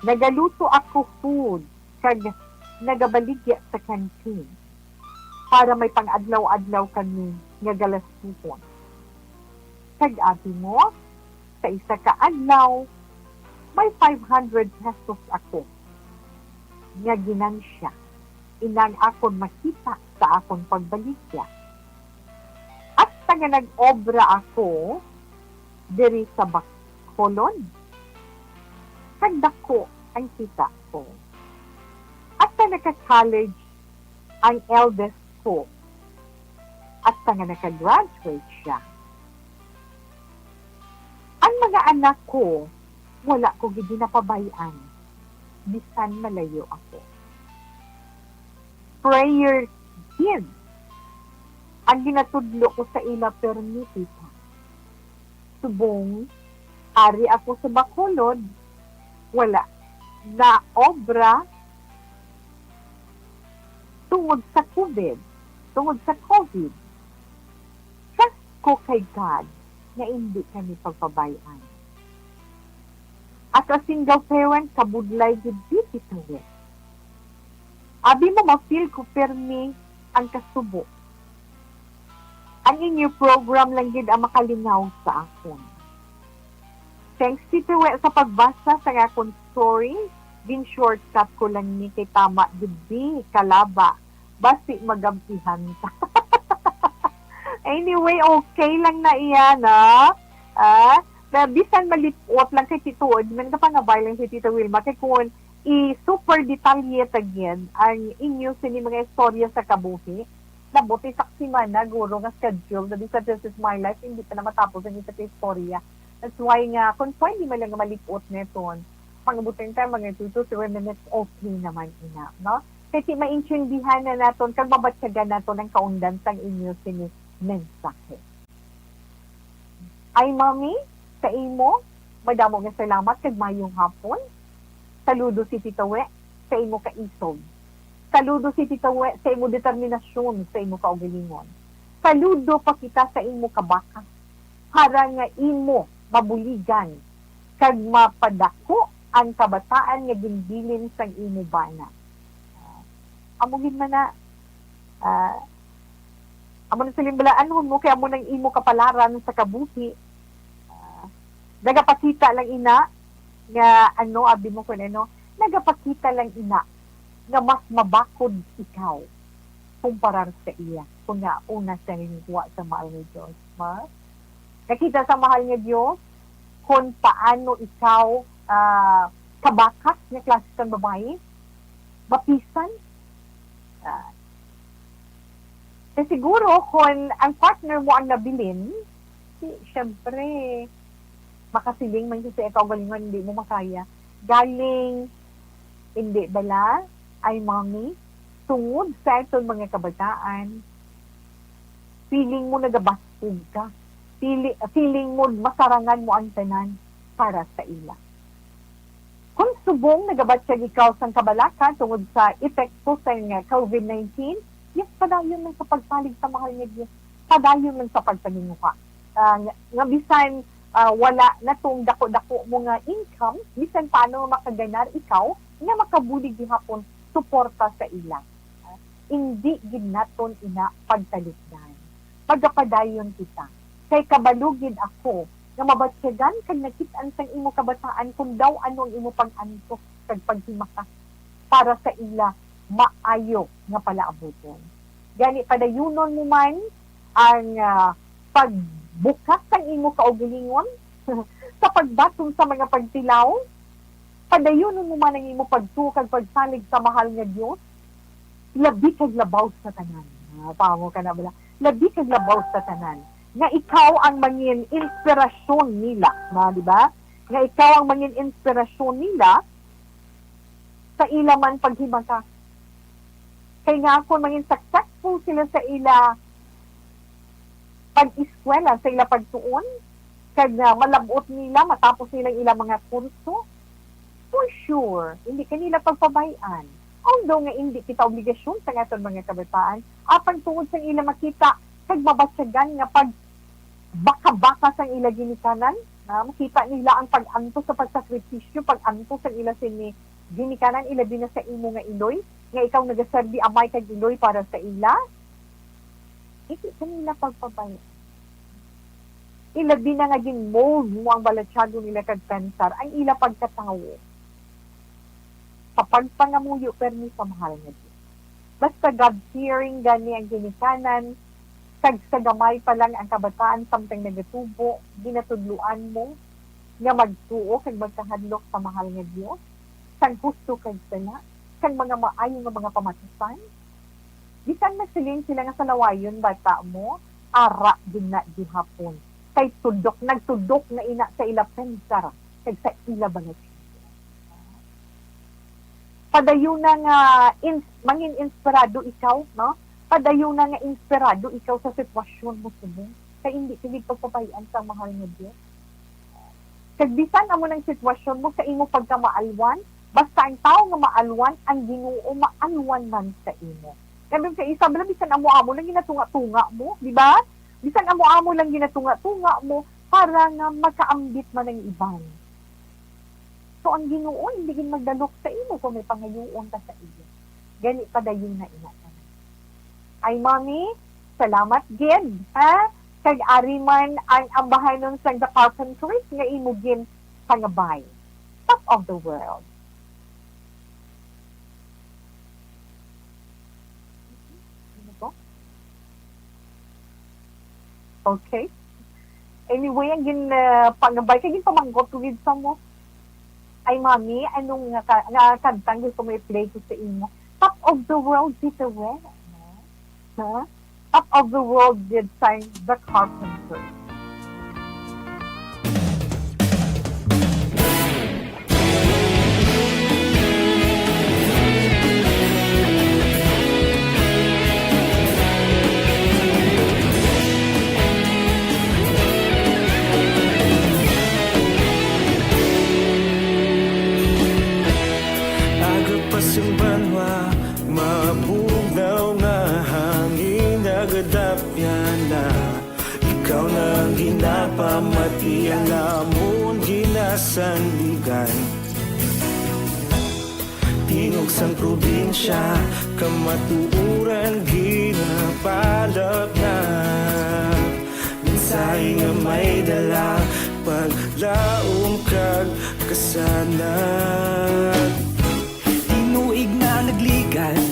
Nagaluto ako food kag nagabaligya sa canteen para may pang-adlaw-adlaw kami nga galastuhon. Kag abi mo, sa isa ka adlaw, may five hundred pesos ako nga ginansya, inang akon makita sa akon pagbaligya. Hasta nga nag-obra ako diri sa Bacolod, kag dako ang kita ko. Hasta naka-college ang eldest ko, hasta nga naka-graduate siya. Ang mga anak ko, wala ko gid ginapabay-an, bisan malayo ako. Prayer gid ang ginatudlo ko sa ila, permi, Tita. Subong, ari ako sa Bacolod, wala na obra tungod sa COVID, tungod sa COVID. Thanks ko kay God nga indi kami pagpabay-an. As a single parent, kabudlay gid, Tita We. Abi mo, ma-feel ko permi ang kasubo. Ang inyo program lang gid ang makalingaw sa akon. Thanks, Tita We, sa pagbasa sa akon story. Gin-shortcut ko lang ni kay tama gid, kalaba. Basi magampihan ta. Anyway, okay lang na iya, no? Ah, na bisan malip-ot lang kay Tito, di man ka pangabay lang si Tita Wilma, kay kung i-super detalye ta gid ang inyo sini mga istorya sa kabuhi, labot, isa ka semana guro nga schedule na di sa This Is My Life, hindi pa na matapos ang isa ka istorya. That's why nga, kung pwede man lang nga malip-ot neton, pangabutin ta mga two to three minutes, okay naman ina, no? Kay ti maintindihan na naton kag mabatyagan naton ang kaundan sang inyo sini mensahe. Ay, Mami, sa imo, madamo nga salamat kag mayong hapon. Saludo si Tita We sa imo kaisog. Saludo si Tita We sa imo determinasyon, sa imo kaugalingon. Saludo pa kita sa imo kabakas, para nga imo mabuligan kag mapadako ang kabataan nga ginbilin sang imo bana. Ah, amo gid man na, ah, amo na siling balaanhon mo, kay amo nang imo kapalaran sa kabuhi. Ah, nagapakita lang ina nga, ano, abi mo kun ano, nagapakita lang ina nga mas mabakod ikaw kumparar sa iya, kun nga una siya ginkuha sa mahal nga Dios, ma? Nakita sa mahal nga Dios kung paano ikaw, ah, kabakas nga klase sang babayi, mapisan. Ah, kay siguro, kung ang partner mo ang nabilin, si, syempre, makasiling man siya sa ikaw, galingan, hindi mo makaya. Galing, hindi bala, ay, Mommy, tungod sa aton mga kabataan, feeling mo nagabaskog ka. Feeling, feeling mo masarangan mo ang tanan para sa ila. Kung subong nagabatyag ikaw sang kabalaka tungod sa epekto sang COVID nineteen, yes, padayon lang sa pagsalig sa mahal nga Dios, padayon lang sa pagpaninguha. Ah, nga, nga bisan, ah, wala na tong dako-dako mo nga income, bisan paano makaganar ikaw nga makabulig gihapon suporta sa ila. Ah, indi gid naton ina pagtalipdan. Magapadayon kita, kay kabalo gid ako nga mabatyagan kag nakit-an sang imo kabataan kon daw ano ang imo pag-antos kag paghimakas para sa ila maayo nga palaabuton. Gani, padayunon mo man ang, ah, pagbukas sang imo kaugalingon sa pagbaton sa mga pagtilaw. Padayunon mo man ang imo pagtuo kag pagsalig sa mahal nga Dios, labi kag labaw sa tanan. Ah, tama ka na bala? Labi kag labaw sa tanan. Nga ikaw ang mangin inspirasyon nila, na, di ba? Nga ikaw ang mangin inspirasyon nila sa ila man paghimakas. Kay nga kung mangin successful sila sa ila pag-eskwela, sa ila pagtuon, kag, ah, malab-ot nila matapos nila ang ila mga kurso, for sure, hindi ka nila pagpabay-an. Although nga hindi kita obligasyon sa aton mga kabataan, apang tungod sa ila makita kag mabatyagan nga pag baka-baka sang ila ginikanan, nga makita nila ang pag-antos sa pagsakripisyo, pag-antos sang ila sini ginikanan, ilabi na sa imo nga iloy, nga ikaw nagaserbi amay kag iloy para sa ila, hindi ka nila pagpabay-an. Ilabi na nga gin-mold mo ang balatyagon nila kag pensar, ang ila pagkatawo sa pagpangamuyo permi sa mahal nga Dios. Basta God-fearing gani ang ginikanan, kag sa gamay pa lang ang kabataan samtang nagatubo, ginatudloan mo nga magtuo kag magkahadlok sa mahal nga Dios, sang husto kag sala, kag mga maayo nga mga pamatusan. Bisan nagsiling sila nga salawayon bata mo, ara gid na gihapon. Kay tudok, nagtudok na ina sa ila pensar kag sa ila balatyagon. Padayuna nga ins-, mangin inspirado ikaw, no? Padayuna nga inspirado ikaw sa sitwasyon mo subong, kay indi ka gid pagpabay-an sa mahal nga Dios. Kag bisan amo nang sitwasyon mo sa imo pagkamaalwan, basta ang tawo nga maalwan, ang Ginoo maalwan man sa imo. Kay sa isa bala, bisan amo-amo lang ginatunga-tunga mo, di ba? Bisan amo-amo lang ginatunga-tunga mo para nga makaambit man ang iban. So, ang Ginoo hindi gid magdalok sa imo kung may pangayuon ka sa iya. Gani, padayon na ina tanan. Ay, Mommy, salamat gid, ha? Kag ari man ang ambahanon sang The Carpenters nga imo gin pangabay. Top of the World. Ano to? Okay. Anyway, ang gin, ah, pangabay kay ginpamangkot ko gid sa mo. Ay, Mami, anong nga ka-, nga kantang gusto mo i-play ko sa imo? Top of the World, Tito Wen. Ha? Top of the World gid sang The Carpenters. Aga pa sing banwa, mabugnaw nga hangin, nagadapyan na. Ikaw na ang ginapamati, ang amon ginasandigan. Tingog sang probinsya, kamatuoran ginapalapnap. Mensahe nga may dala, paglaom kag kasanag. Tinuig na nagligad,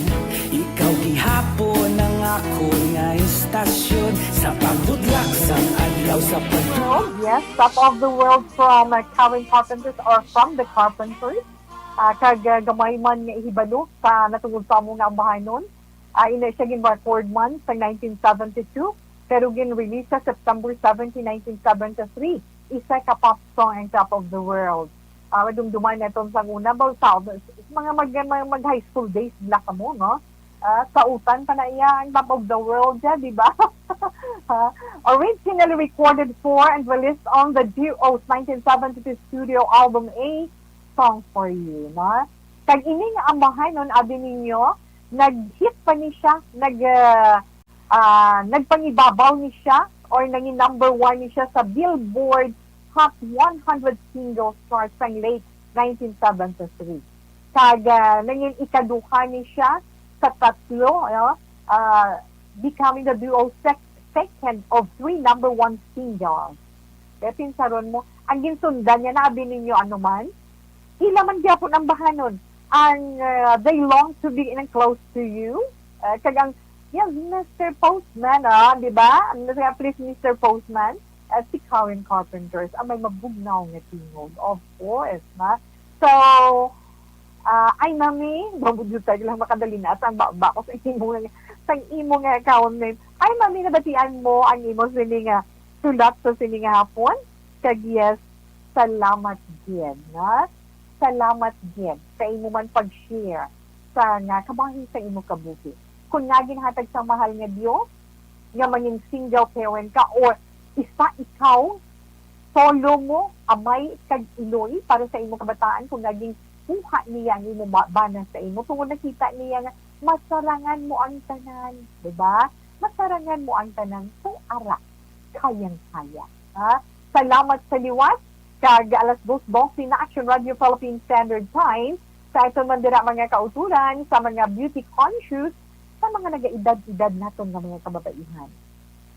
ikaw gihapon ang akon nga istasyon. Sa pagbudlak sang adlaw, sa pag- Oh, yes, Top of the World from, uh, Karen Carpenters or from the Carpenters. Ah, kag, ah, gamay man nga ihibalo sa natungod sa amo nga ambahanon. Ah, ina siya gin-record man sa nineteen seventy-two, pero gin-release sa September seventeen, nineteen seventy-three. Isa ka pop song ang Top of the World. Ah, madumduman naton sa una, ba, sa mga mag-, mag-, mag-high school days bala kamo, no? Ah, sautan pa na iya ang Top of the World, ya, di ba? Ha? Originally recorded for and released on the Duo's nineteen seventy-two studio album A Song for You, no? Kag ini nga ambahanon, abi ninyo, nag-hit pa ni siya, nag, ah, ah, nagpangibabaw ni siya, or nangin number one ni siya sa Billboard Hot one hundred Singles Chart sang late nineteen seventy-three. Kag, ah, nangin ikaduha ni siya sa tatlo, no? Ah, becoming the duo sec-, second of three number one singles. Kaya pinsaron mo, ang ginsundan niya, naabi ninyo ano man, ila man gyapon ang bahanon. Ang, ah, they long to be in close to you. Ah, kag ang, yeah, Mister Postman, ah, di ba? Ang, please, Mister Postman, ah, si Karen Carpenters, ang may mabugnaw nga tingog. Of course, na. So, ah, ay, mami, mabudyot tayo lang makadali na. Sang ba, ba ko sa imo nga, sang imo nga account name. Ay, mami, nabatian mo ang imo sini nga sulat sa sini nga hapon? Kag yes, salamat gid, na? Salamat gid sa imo man pag-share sa nga kabahin sa imo kabuhi. Kung nga ginhatag sa mahal nga Dios, nga mangin single parent ka or isa ikaw, solo mo, amay kag iloy para sa imo kabataan, kung nga ginkuha niya ang imo ma-, bana sa imo, tungod nakita niya nga masarangan mo ang tanan, di ba? Masarangan mo ang tanan, so ara, kayang-kaya. Ha? Salamat sa liwat, kag alas dos dose na Action Radio Philippine Standard Time, sa aton man dira mga kauturan, sa mga beauty conscious, sa mga nagaedad-edad naton nga mga kababaihan.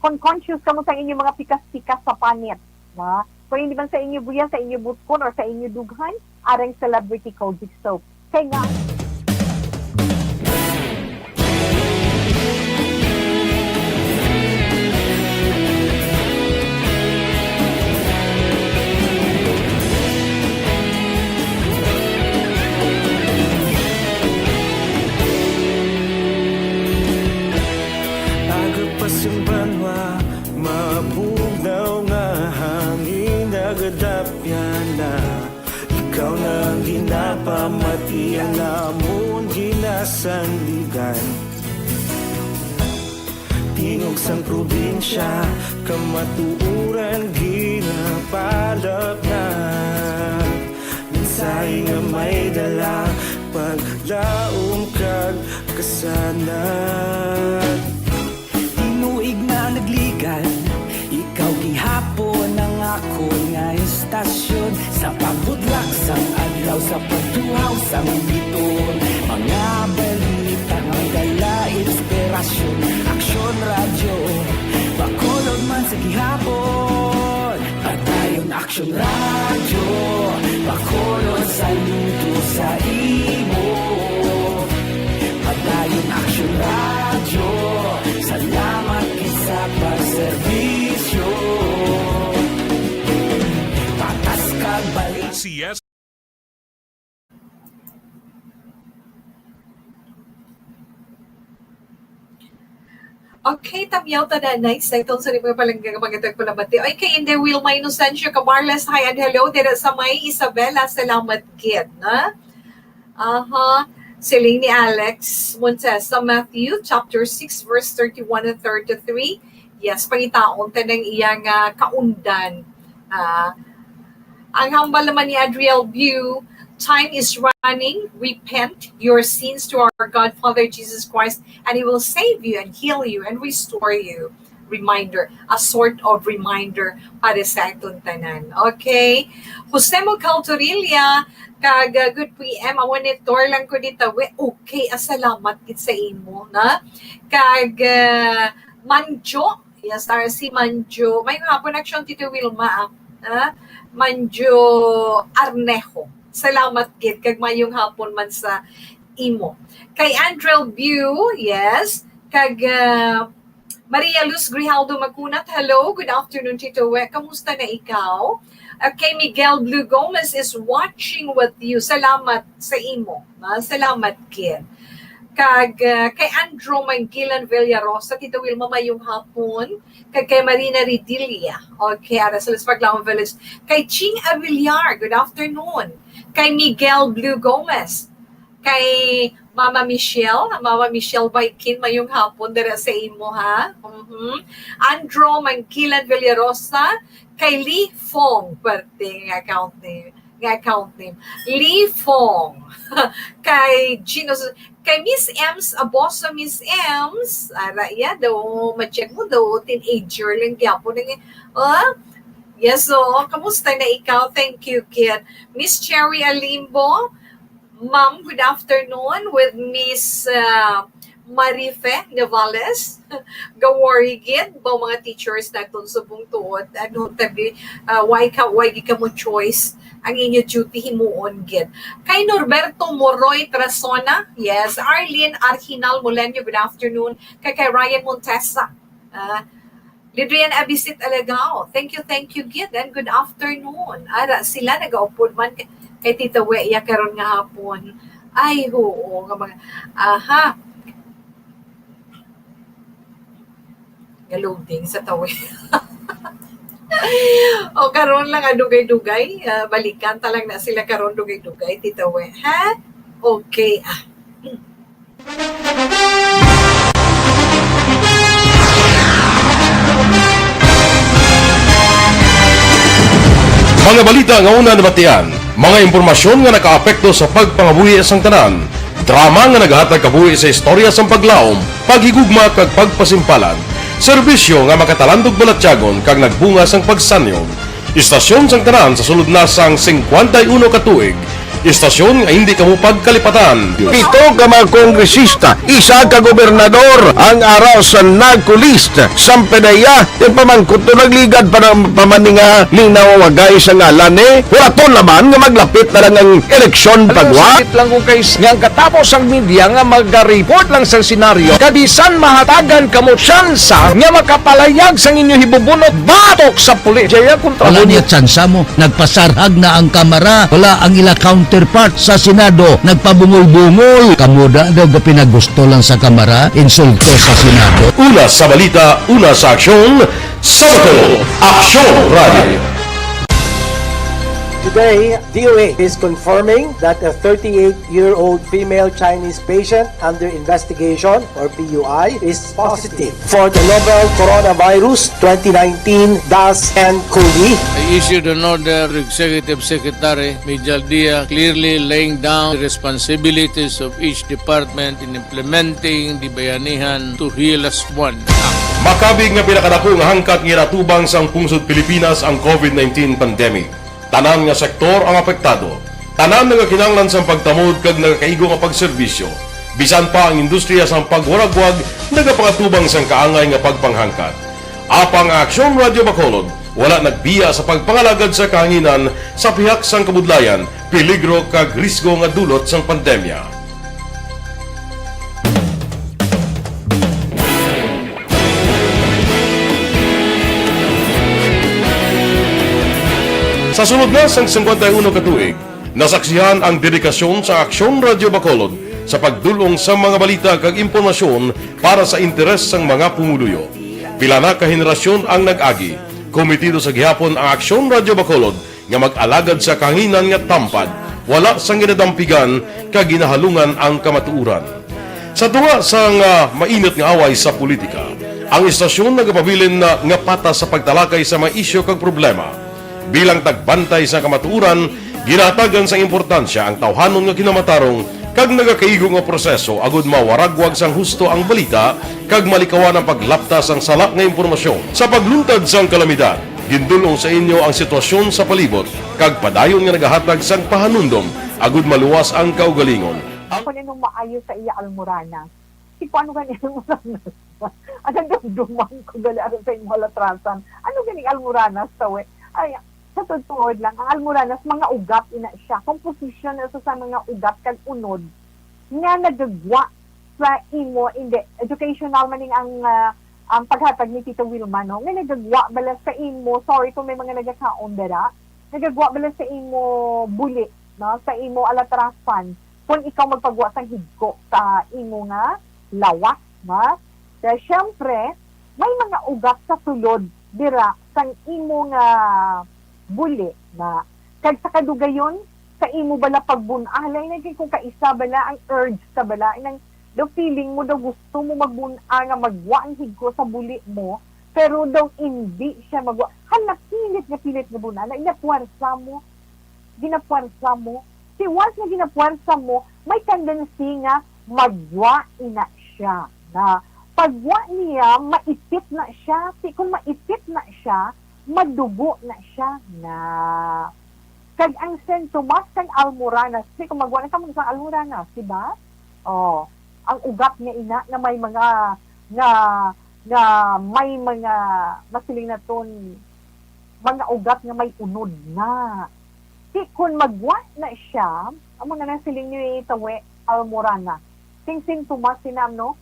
Kung conscious kamo sa inyong mga pikas-pikas sa panit, na kung hindi man sa inyo buya, sa inyo buskon, or sa inyo dughan, arang Celebrity Kojic Soap. Kay nga, Aga pa sing banwa, mabugnaw nga hangin nagadapyan na. Ikaw na ang ginapamati, ang amon ginasandigan. Tingog sang probinsya, kamatuoran ginapalapnag. Mensahe nga may dala, paglaom kag kasanag. Tinuig na nagligan, ikaw gihapon ang akon nga istasyon. Sa pagbutlak sang adlaw, sa pagtuhaw sang biton, mga balita may dala inspirasyon. Aksyon Radyo, Bacolod man sa gihapon. Padayon Aksyon Radyo, Bacolod, saludo sa imo. Padayon Aksyon Radyo, salamat gid sa pagserbisyo. Patas kag balita. Okay, tamyaw ta na, nice title sa mga palangga nga mga tagpalamati. Okay, in the Wilma Inocencio Camarles, hi and hello dira sa may Isabela. Salamat gid, na? Aha. Siling ni Alex Montesa, Matthew chapter six, verse thirty-one and thirty-three. Yes, pangitaon ta nang iya nga kaundan. Ah, ang hambal naman ni Adriel View, time is running, repent your sins to our God, Father Jesus Christ, and He will save you and heal you and restore you. Reminder, a sort of reminder para sa aton tanan. Okay? Jose Mocal Torilla, kag uh, good P M, amo ni Tor lang ko dito. We, okay, ah, salamat gid sa imo, na? Kag uh, Manjo, yes, R C Manjo. May hapon action, Tito Wilma, ah. Ah, Manjo Arnejo. Salamat gid, kag mayong hapon man sa imo. Kay Andrel View, yes. Kag uh, Maria Luz Grijaldo Makunat, hello, good afternoon, Tito We. Kamusta na ikaw? Uh, kay Miguel Blue Gomez is watching with you. Salamat sa imo. Ah, salamat gid. Kag uh, kay Andro Manggilan Villarosa, Tito Wilma, mayong hapon. Kag kay Marina Ridilla. Okay, ara sa Los Paglaon Village. Kay Ching Avillar, good afternoon. Kay Miguel Blue Gomez. Kay Mama Michelle, Mama Michelle Baikin, mayong hapon dira sa imo, ha? Mhm. Andro Mangkilan Villarosa, kay Lee Fong, pwerte nga account name, nga account name. Lee Fong. Kay Gino, kay Miss Ems Aboso, Miss Ems, ara iya daw, ma-check mo daw, teenager lang gyapon ang, oh? Yes, so, kamusta na ikaw? Thank you, kid. Miss Cherry Alimbo, Ma'am, good afternoon with Miss, uh, Marife Navales. Gawari gid ba mga teachers naton subong tuod? Ano tabi, uh, why ka, why gid ka mo choice ang inyo duty himuon gid? Kay Norberto Moroy Trasona, yes. Arlene Arhinal Moleño, good afternoon. Kay, kay Ryan Montesa, uh, Lidrian Abisit Alagao, thank you, thank you gid, and good afternoon. Ara, sila nagaupod man kay, kay Tita We iya karon nga hapon. Ay, oo, nga mga, aha. Nga loading sa tawi. O, karon lang, ah, dugay-dugay. Ah, balikan ta lang na sila karon, dugay-dugay, Tita We, ha? Okay, ah. Mga balita nga una nabatian, mga impormasyon nga nakaapekto sa pagpangabuhi sang tanan, drama nga nagahatag kabuhi sa istorya sang paglaom, paghigugma kag pagpasimpalan, serbisyo nga makatalandog balatyagon kag nagbunga sang pagsanyog. Istasyon sang tanan sa sulod na sang singkwenta y uno ka tuig. Istasyon nga hindi kamo pagkalipatan. Pito ka mga kongresista, isa ka gobernador ang ara sa NAGCO list. Sampe na iya, yung pamangkot to nagligad pa ng pamaninga ni nawawagay sa ngalan ni. Wala to naman nga maglapit na lang ang eleksyon pagwa. Sakit lang kung kay nga ang katapos ang media nga magareport lang sa senaryo. Kabisan mahatagan kamo tsansa nga makapalayag sang inyo hibubunot batok sa pulis. Jaya kontra Wala mo niya tsansa mo. Nagpasarhag na ang Kamara. Wala ang ila counterpart sa Senado. Nagpabungol-bungol. Kamo da daw gapinagusto lang sa Kamara. Insulto sa Senado. Una sa balita, una sa aksyon, sa Bacolod, Aksyon Radio. Today, D O A is confirming that a thirty-eight-year-old female Chinese patient under investigation, or P U I, is positive for the novel coronavirus twenty nineteen dash N cov. I issued an order to Executive Secretary Mijal Dia, clearly laying down the responsibilities of each department in implementing the Bayanihan to Heal Us One Act. Makabig nga pinakadako nga hangkat nga ginatubang sang pungsod Pilipinas ang covid nineteen pandemic. Tanan nga sektor ang apektado. Tanan nga kinahanglan sang pagtamod kag nagakaigo nga pagserbisyo. Bisan pa ang industriya sang pagwaragwag nagapangatubang sang kaangay nga pagpanghangkat. Apang ang Aksyon Radio Bacolod wala nagbiya sa pagpangalagad sa kahanginan sa pihak sang kabudlayan, peligro kag risgo nga dulot sang pandemya. Sa sulod na sang singkwenta y uno ka tuig, nasaksihan ang dedikasyon sa Aksyon Radio Bacolod sa pagdul-ong sa mga balita kag impormasyon para sa interes sang mga pumuluyo. Pila na ka henerasyon ang nag-agi, kometido sa gihapon ang Aksyon Radio Bacolod nga mag-alagad sa kahanginan nga tampad, wala sang ginadampigan kag ginahalungan ang kamatuoran. Sa tunga sang, ah, mainit nga away sa politika, ang istasyon nagapabilin na nga patas sa pagtalakay sa mga isyu kag problema. Bilang tagbantay sa kamatuoran, ginahatagan sang importansya ang tawhanon nga kinamatarong kag nagakaigo nga proseso agud mawaragwag sang husto ang balita kag malikawan ang paglapta sang sala nga impormasyon. Sa pagluntad sang kalamidad, gindul-ong sa inyo ang sitwasyon sa palibot kag padayon nga nagahatag sang pahanumdom agud maluwas ang kaugalingon. Ang Kung anong maayo sa iya almoranas, si ano gani almoranas? Ang dumduman ko gali aron sa imo halatrasan. Ano gani almoranas, tawe? Ay, sa totoo lang, ang almoranas, mga ugat ina siya. Composition na sa, sa mga ugat kag unod nga nagagwa sa imo, hindi, educational maning ang, ah, ang paghatag ni Tito Wilma, no? Nga nagagwa bala sa imo, sorry kung may mga nagakaon dira, nagagwa bala sa imo buli, no? Sa imo alatrasan, kung ikaw magpagwa sang higko sa imo nga lawas, no? Kaya syempre, may mga ugat sa sulod dira sang imo nga buli na kag sa kadugayon sa imo bala pagbun-a, halin lagi kung kaisa bala ang urge sa bala, nang daw feeling mo daw gusto mo magbun-a nga magwa ang higko sa buli mo, pero daw indi siya magwa. Hala, pilit nga pilit nga bun-a na, ginapuwersa mo, ginapuwersa mo. Si once nga ginapuwersa mo, may tendency nga magwa ina siya. Na pagwa niya, maipit na siya. Ti kung maipit na siya, madugo na siya na. Kag ang sintomas sang almoranas, di ko magwa na kamo sa almoranas, di ba? Oh, ang ugat nga ina nga may mga, nga, nga may mga, masiling naton, mga ugat nga may unod na. Di kun magwa na siya, amo na nang siling ni Tawi, almorana. Sing sintomas sina, no?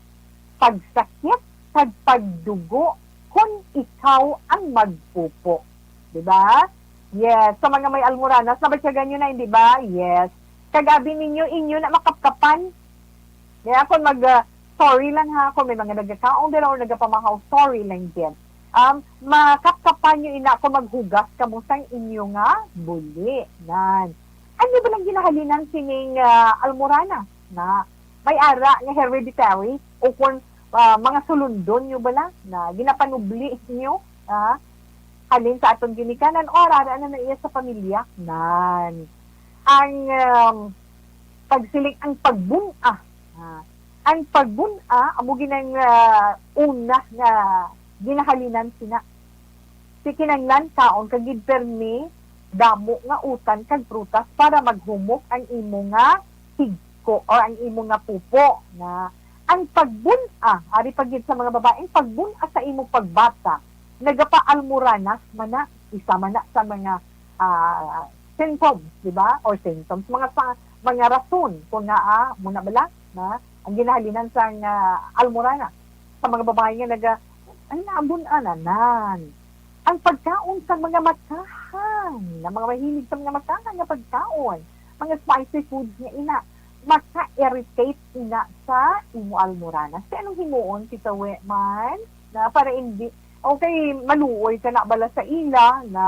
Pagsakit kag pagdugo kun ikaw ang magpupo. Di ba? Yes, sa mga may almoranas, nabatyagan nyo na, hindi ba? Yes. Kag abi ninyo, inyo na makapkapan. Kaya kung mag, ah, sorry lang ha, kung may mga nagakaon dira or nagapamahaw, sorry lang din. Um, makapkapan nyo ina kung maghugas kamo sang inyo nga buli. Nan. Ano ba lang ginahalinan sining, ah, almorana? Na, may ara nga hereditary o kung, ah, mga sulundon nyo bala na ginapanubli nyo, ah, halin sa aton ginikanan o ara na iya sa pamilya? Nan. Ang, um, pagsiling, ang pagbun-a. Ah, ang pagbun-a amo ginang, ah, una nga ginahalinan sina. Si kinanglan kaon ka gid permi damo nga utan kag prutas para maghumok ang imo nga higko or ang imo nga pupo. Na ang pagbun-a, ari pa gid sa mga babae, ang pagbun-a sa imo pagbata, nagapaalmoranas man na, isa man na sa mga, ah, symptoms, di ba? Or symptoms, mga sa, mga rason kung nga, ah, muna bala na ang ginahalinan sang, ah, almorana sa mga babae nga naga, ay, naabun-ananan. Ang pagkaon sa mga makahang, na mga mahilig sa mga makahang nga pagkaon, mga spicy foods nga ina, maka-irritate ina sa imo almorana. Sa anong himuon, Tita Weman? Na para hindi, okay, maluoy ka na bala sa ila, na,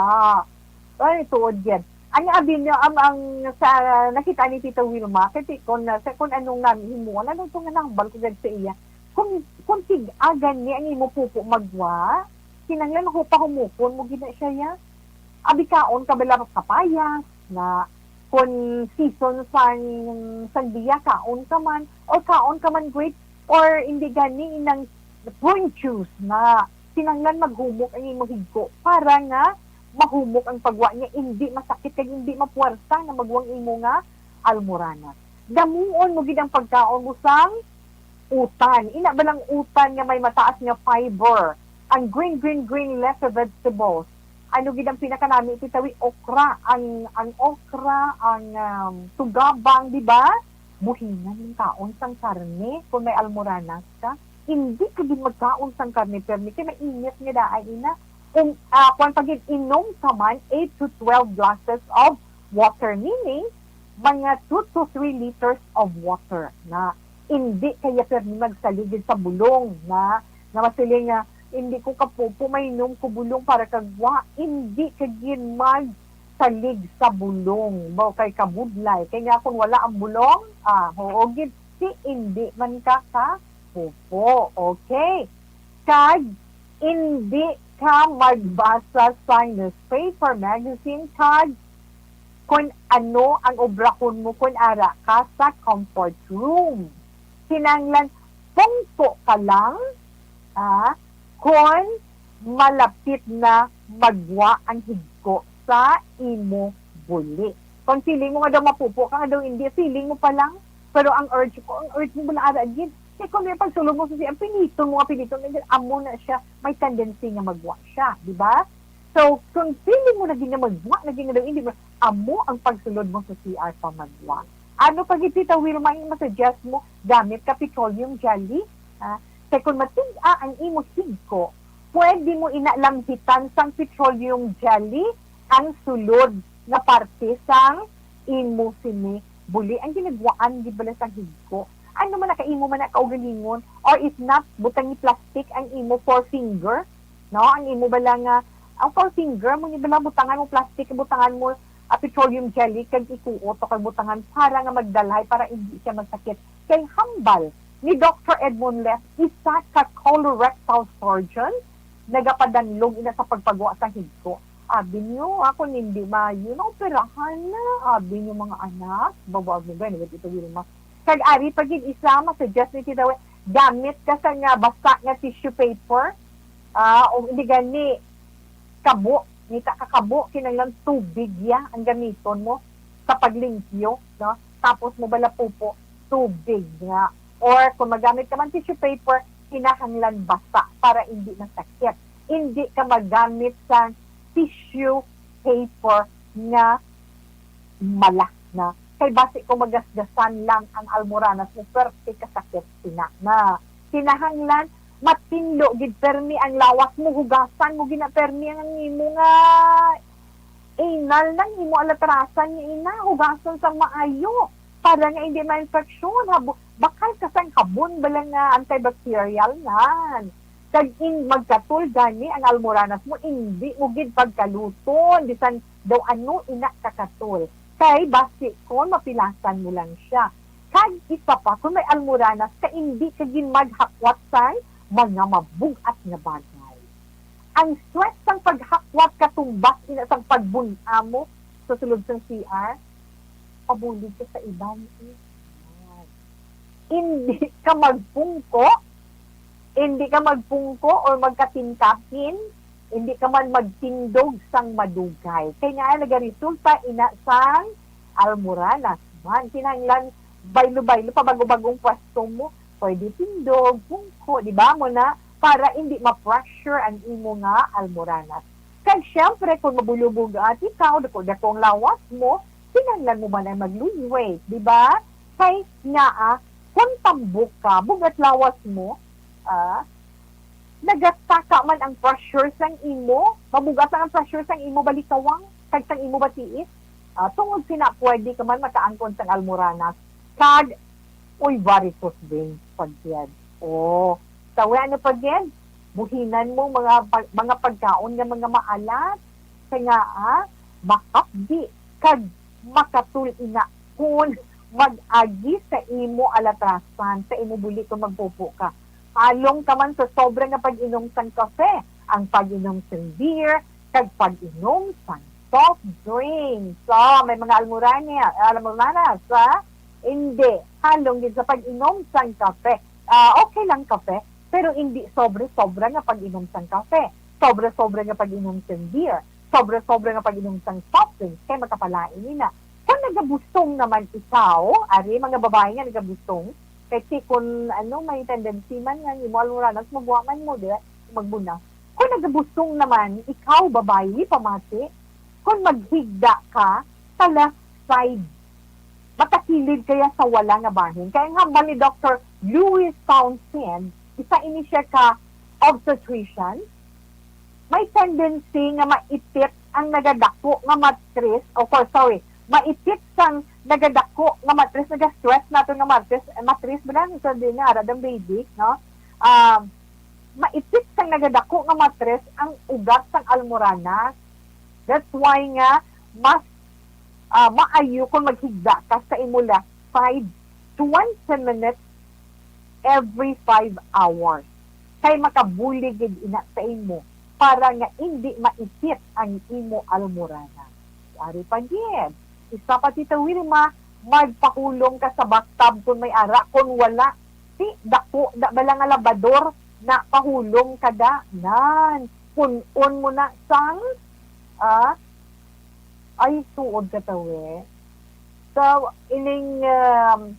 ay, tuod yan. Ang abi niyo, ang, ang sa nakita ni Tita Wilma, kay ti-, kung, sa, kung anong nami himuon, ano itong nahambal ko gad sa iya? Kung, kung tig-agan ni ang imo pupo magwa, kinanglan ako pahumukon mo gid na siya, ya. Abi kaon ka bala kapayas, na kung season sang, sang biya, kaon ka man, or kaon ka man grape, or hindi gani inang prune juice na kinanglan maghumok ang imo higko para nga mahumok ang pagwa niya, hindi masakit kag hindi mapuwersa nga magwang imo nga almorana. Damuon mo gid ang pagkaon mo sang utan. Ina ba lang utan nga may mataas nga fiber? Ang green, green, green leafy vegetables. Ano gid ang pinakanami, Tita Wi? Okra. Ang, ang okra, ang, um, tugabang, di ba? Buhingan yung kaon sang karne kung may almoranas ka. Hindi ka gid magkaon sang karne, permi kay mainit nga daan ina. Um, ah, kwan pa gid, inom ka man eight to twelve glasses of water, meaning mga two to three liters of water na hindi kaya permi magsaligid sa bulong na, na masiling nga, "Hindi ko kapupo, mainom ko bulong para kagwa." Hindi ka gid magsalig sa bulong. Mao kay kabudlay. Kay nga kung wala ang bulong, ah, oo gid, si hindi man ka kapupo. Okay. Kag hindi ka magbasa sa newspaper, magazine, kag kung ano ang obrahon mo kung ara ka sa comfort room. Kinanglan pungko ka lang, ah, kung malapit na magwa ang higko sa imo buli. Kung feeling mo nga daw mapupo ka, nga daw hindi, feeling mo pa lang, pero ang urge ko, ang urge mo bala ara gid. Kay kung may pagsulod mo sa siya, piniton mo nga piniton, and then amo na siya, may tendency nga magwa siya, di ba? So, kung feeling mo na gid nga magwa na gid nga daw, hindi mo, amo ang pagsulod mo sa C R pa magwa. Ano pa gid, Tita Wilma, ang masuggest mo? Gamit ka petroleum jelly? Ha? Kay kung matig-a ang imo higko, pwede mo ina lamhitan sang petroleum jelly ang sulod nga parte sang imo sini buli. Ang ginagwaan gid bala sang higko. Ano man na ka imo man na kaugalingon, or if not, butangi plastic ang imo forefinger, no? Ang imo bala nga, ang forefinger mo ni bala, butangan mo plastic, butangan mo, ah, petroleum jelly, kag ikuot o kag butangan para nga magdalhay, para hindi siya magsakit. Kay hambal ni Doctor Edmond Leff, isa ka colorectal surgeon, nagapadanlog ina sa pagpagwa sa higko. Abi niyo, ako hindi maayo, naoperahan na. Abi niyo, mga anak, babaag mo gani, ito, Wilma. Kag ari pa gid isa, ma-suggest ni Tita Wi, gamit ka sa nga basa nga tissue paper, ah, o hindi gani, kabo, Ngita ka kabo, kinahanglan tubig ya ang gamiton mo sa paglimpyo, no? Tapos mo bala pupo, tubig nga. Or kung magamit ka man tissue paper, kinahanglan basa para hindi masakit. Hindi ka magamit sa tissue paper nga mala na. Kay basi kung magasgasan lang ang almoranas mo, perte kasakit sina na. Kinahanglan matinlo gid permi ang lawas mo, hugasan mo gina permi ang imo nga anal, nang imo alatrasan nga ina, hugasan sang maayo para nga hindi ma-infeksyon. Habo-, bakal ka sang habon bala nga antibacterial nan. Kag in magkatol gani ang almoranas mo, indi mo gid pagkaluton bisan daw ano ina kakatol. Kay basi kon mapilasan mo lang siya. Kag isa pa, kung may almoranas ka, indi ka gid maghakwat sang mga mabug-at nga bagay. Ang sweat sang paghakwat katumbas ina sang pagbun-a mo sa sulod sang C R, pabulig ka sa iban, eh. Hindi ka magpungko, hindi ka magpungko or magkatingkapin, hindi ka man magtindog sang madugay. Kay nga nagaresulta ina sang almoranas man. Kinahanglan baylo-baylo pa bago-bagong pwesto mo. Pwede tindog, pungko, di ba mo na? Para hindi ma-pressure ang imo nga almoranas. Kag syempre, kung mabulubog at ikaw, dako-dako ang lawas mo, kinahanglan mo man ay mag-lose weight, di ba? Kay nga, ah, kung tambok ka, bugat lawas mo, ah, nagasaka man ang pressure sang imo, mabugat lang ang pressure sang imo balikawang, kag sang imo batiis, ah, tungod sina pwede ka man makaangkon sang almoranas, kag, uy, varicose veins pa gyud. Oh, tawi ano pa gyud? Buhinan mo mga pag-, mga pagkaon nga mga maalat, kay nga, ah, makapdi, kag makatul-ina kon mag-agi sa imo alatrasan, sa imo buli kon magpupo ka. Halong ka man sa sobra nga pag-inom sang kafe, ang pag-inom sang beer, kag pag-inom sang soft drinks. So, may mga almorana, almorana sa hindi. Halong gid sa pag-inom sang kafe. Ah, okay lang kafe, pero hindi sobra-sobra nga pag-inom sang kafe. Sobra-sobra nga pag-inom sang beer. Sobra-sobra nga pag-inom sang soft drinks, kay makapalain nina. Kung nagabusong naman ikaw, ari, mga babae nga nagabusong, kay si, kung ano, may tendency man nga, imo almoranas, magwa man mo, di ba? Magbuna. Kung nagabusong naman, ikaw, babae, pamati, kung maghigda ka sa left side, matakilid kaya sa wala nga bahin. Kaya ang hambal ni Doctor Louis Townsend, isa ini siya ka obstetrician, may tendency nga maipit ang nagadako nga matris, o for, sorry, maipit sang nagadako nga matris, naga-stress nato nga matris, eh, matris ba lang? So, di na, ara dang baby, no? Um, maipit sang nagadako nga matris ang ugat sang almoranas. That's why nga mas, ah, maayo kung maghigda ka sa imo left side twenty minutes every five hours. Kay makabulig gid ina sa imo para nga indi maipit ang imo almoranas. Ari pa gid, isa pa, Tita Wilma, magpahulong ka sa bathtub kung may ara. Kung wala, si dako da bala nga labador na pahulong ka da. Nan, pun-on mo na sang, ah, ay, tuod ka, tawi. So, ining, um,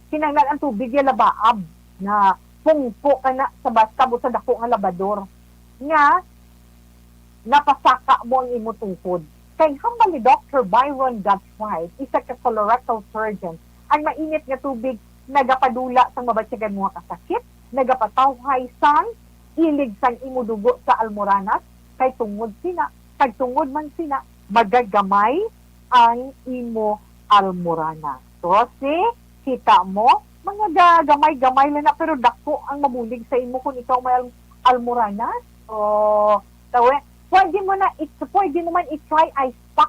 kinahanglan ang tubig ya labaab na pungpo ka na sa bathtub o sa dako nga labador nga napasaka mo ang imo tuhod. Kay hambal ni Doctor Byron Gottfried, isa ka colorectal surgeon, ang mainit nga tubig nagapadula sang mabatyagan mo nga kasakit, nagatawhay sang ilig sang imo dugo sa almoranas, kay tungod sina, kag tungod man sina, magagamay ang imo almoranas. So, si, kita mo, mga ga-, gamay-gamay lang na, pero dako ang mabulig sa imo kung ikaw may al-, almoranas. O, tawi, pwede mo na, it's, pwede mo man i-try ice pack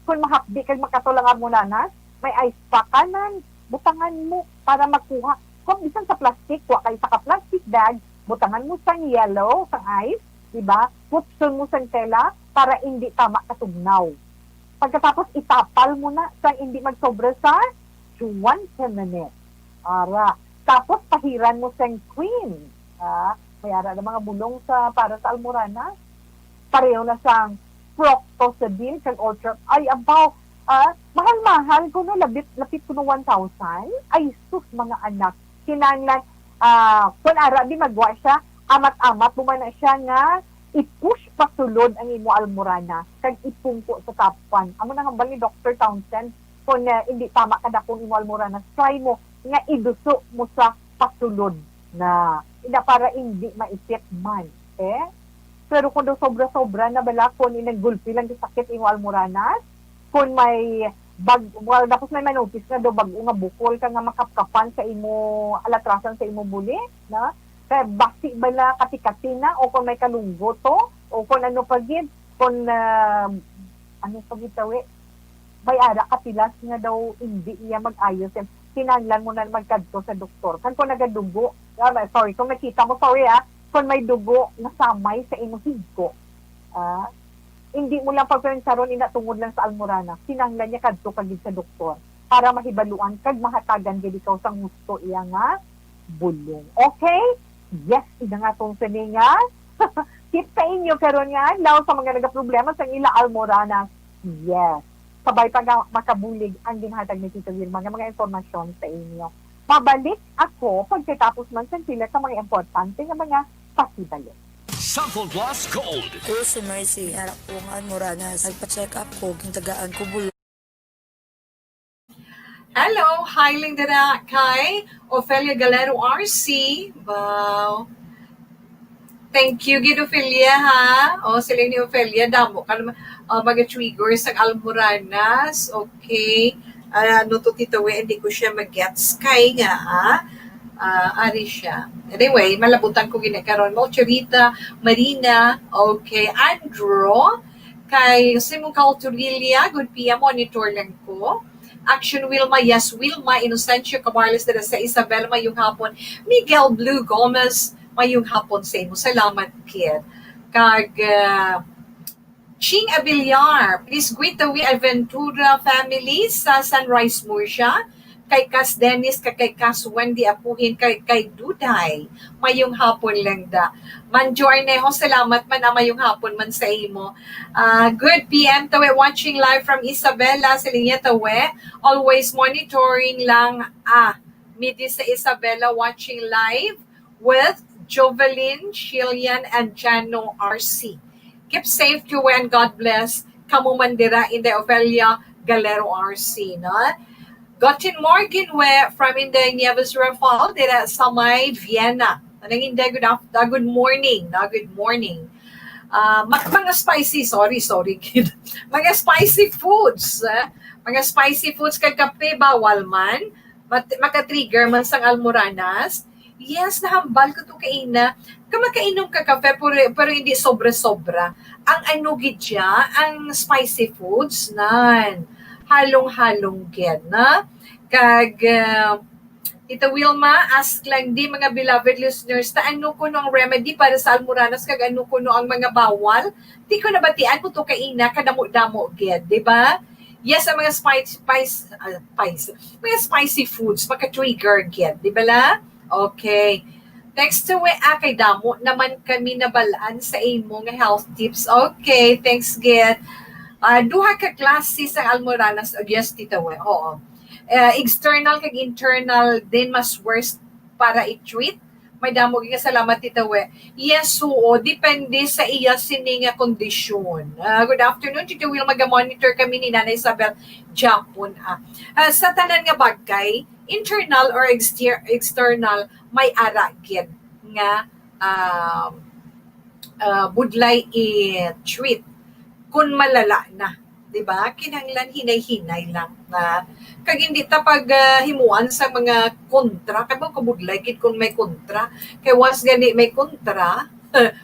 kung mahapdi kag makatol ang almoranas. May ice pack ka nan, butangan mo para makuha. Kung bisan sa plastic, kuha ka isa ka plastic bag, butangan mo sang yellow, sang ice, di ba? Putson mo sang tela para hindi tama katugnaw. Pagkatapos, itapal mo na sang hindi magsobra sa twenty minutes. Ara. Tapos, pahiran mo sang cream. Ah, may ara na mga bulong sa, para sa almoranas. Pareho na sang Proctosedin kag ultra, ay, abaw, ah, mahal-mahal kuno, labit, lapit kuno one thousand. Ay, sus, mga anak, kinahanglan, ah, kun ara di magwa siya, amat-amat mo man na siya nga i-push pasulod ang imo almoranas kag ipungko sa top one. Amo nang hambal ni Doctor Townsend, kun, ah, hindi tama kadako ang imo almoranas, try mo nga iduso mo sa pasulod na, ina, para hindi maipit man, eh. Pero kung daw sobra-sobra na bala, kung inang gulpi lang sakit imo almoranas, kung may bag, well, tapos may manotis nga daw bag-o nga bukol ka nga makapkapan sa imo, alatrasan sa imo buli, na? Kaya basi bala kati-kati na, o kung may kalunggo to, o kung ano pa gid, kung, ah, ano pa gid tawi, may ara ka pilas nga daw hindi iya mag-ayos, and kinahanglan mo na magkadto sa doktor. Kag kung nagadugo, ah, sorry, kung nakita mo, sorry, ah, kung may dugo nga samay sa imong higko, ah, hindi mo lang pagpensahon ina tungod lang sa almoranas. Kinahanglan niya kadto ka gid sa doktor para mahibaluan kag mahatagan gid ikaw sang husto iya nga bulong. Okay? Yes, ina nga tong sini nga tip sa inyo karon nga adlaw sa mga nagaproblema sa ila almoranas. Yes. Sabay pa nga makabulig ang ginhatag ni Tito Wilma nga mga impormasyon sa inyo. Mabalik ako pagkatapos man sang pila ka mga importante nga mga pasibalo. Sample Plus Gold. Ako si Mercy, ara ko nga almoranas. Nagpa-check up ko, gintagaan ko bulong. Hello, hi lang dira kay Ofelia Galero R C. Wow. Thank you gid, Ofelia, ha? O, sila ni Ofelia, damo ka naman, ah, mga triggers sang almoranas. Okay. Ah, ano to, Tito Wi? Hindi ko siya mag-gets kay nga, ha? Ah, ari siya. Anyway, malabutan ko gina karon mo. Charita, Marina, okay. Andrew, kay Simon Calturilla, good P M, monitor lang ko. Action Wilma, yes, Wilma, Inocencio Camarles dira sa Isabela, mayong hapon. Miguel Blue Gomez, mayong hapon sa imo. Salamat, kid. Kag, ah, Ching Abiliar, please greet the Wi Aventura family sa Sunrise Murcia. Kay Kas Dennis, kag kay Kas Wendy Apuhin, kay, kay Duday. Mayong hapon lang da. Manjo Arnejo, salamat man, ah, mayong hapon man sa imo. Ah, good P M, Tawe, watching live from Isabela, sa linya Tawe. Always monitoring lang, ah, midi sa Isabela, watching live with Jovelyn, Shilian, and Jano R C. Keep safe, Tawe, and God bless. Kamo man dira, Inday Ofelia Galero R C, no? Gotin Morgan we from Inday Nieves Rafal, dira sa may Vienna. Anang Inday, good af-, ah, good morning, no? Good morning. Ah, ma-, mga spicy, sorry, sorry, kid. Mga spicy foods, eh. Mga spicy foods kag kape, bawal man. Mat-, maka-trigger man sang almoranas. Yes, nahambal ko to kaina. Kamakainom ka kape, pero, pero hindi sobra-sobra. Ang ano gid siya, ang spicy foods, nan. Halong-halong gid, na? Kag, ah, Tita Wilma, ask lang di, mga beloved listeners, ta ano kuno ang remedy para sa almoranas, kag ano kuno ang mga bawal? Di ko nabatian mo to kaina, kadamo-damo gid, di ba? Yes, ang mga spice, spice, ah, spice, mga spicy foods, maka-trigger gid, di ba la? Okay. Thanks to we, ah, kay damo naman kami nabalaan sa imo nga health tips. Okay, thanks gid. Ah, duha ka klase sa almoranas. Oh, yes, Tita We. Oo. Eh, external kag internal din mas worse para i-treat. May damo nga salamat, Tita We. Yes, oo. Depende sa iya sini nga kondisyon. Ah, good afternoon, Tita Will. Maga-monitor kami ni Nanay Isabel Japon. Ah, ah, sa tanan nga bagay, internal or exter-, external, may ara gid nga, um, ah, budlay i-treat kun malala na, di ba? Kinahanglan hinay-hinay lang na, kag hindi ta pag, ah, himuan sa mga kontra, kay mao kabudlay gid kung may kontra. Kay once gani may kontra,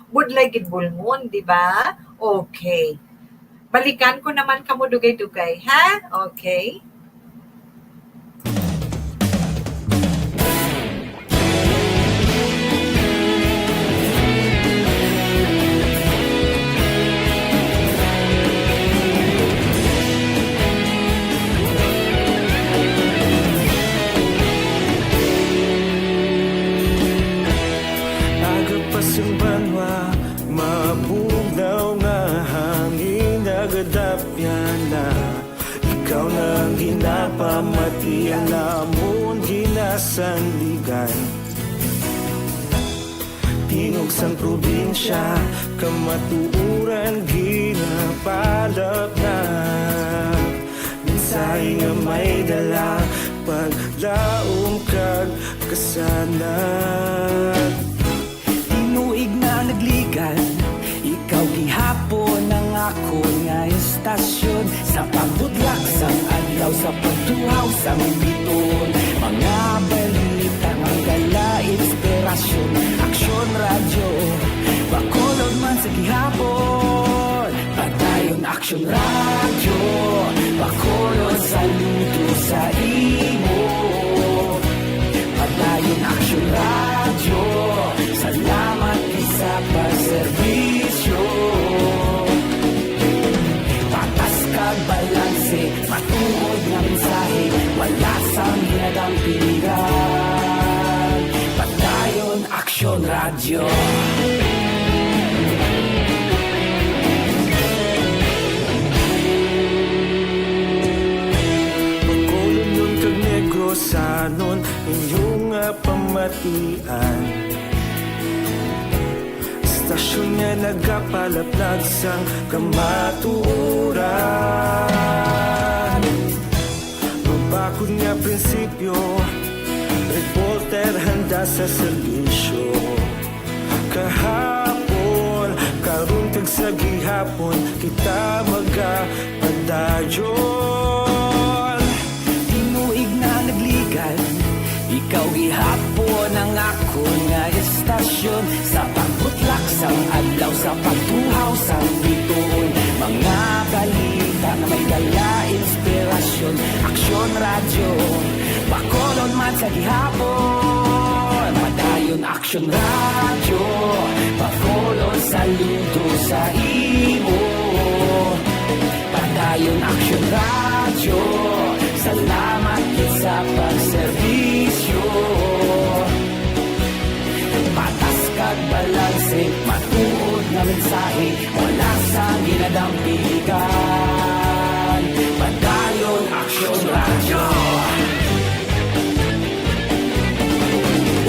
budlay gid bulngon, di ba? Okay. Balikan ko naman kamo dugay-dugay, ha? Okay. Aga pa sing banwa, mabugnaw nga hangin. Sandigan, tingog sang probinsya, kamatuoran ginapalapnap. Mensahe nga may dala, paglaom kag kasanag. Tinuig na nagligan, ikaw gihapon ang akon nga estasyon. Sa pagbudlak sang adlaw, sa pagtuhaw sang bituon, mga balita nga dala inspirasyon. Aksyon Radyo, Bacolod man sa gihapon. Padayon Aksyon Radyo, Bacolod, saludo sa imo. Padayon Aksyon Radyo, salamat gid sa pagserbisyo. Patas kag balanse, matuod nga mensahe, wala sang ginadampigan. Padayon Aksyon Radyo. Bacolodnon kag Negrosanon, inyo nga pamatian. Estasyon nga nagapalaplag sang kamatuoran. Mabakod nga prinsipyo, reporter handa sa serbisyo. Kahapon, karon kag sa gihapon, kita magapadayon. Tinuig na nagligan, ikaw gihapon ang akon nga estasyon. Sa pagbutlak sang adlaw, sa pagtuhaw sang bituon, mga balita nga may dala inspirasyon. Aksyon Radyo, Bacolod man sa gihapon. Padayon Aksyon Radyo, Bacolod, saludo sa imo. Padayon Aksyon Radyo, salamat gid sa pagserbisyo. Patas kag balanse, matuod nga mensahe, wala sang ginadampigan. Padayon Aksyon Radyo.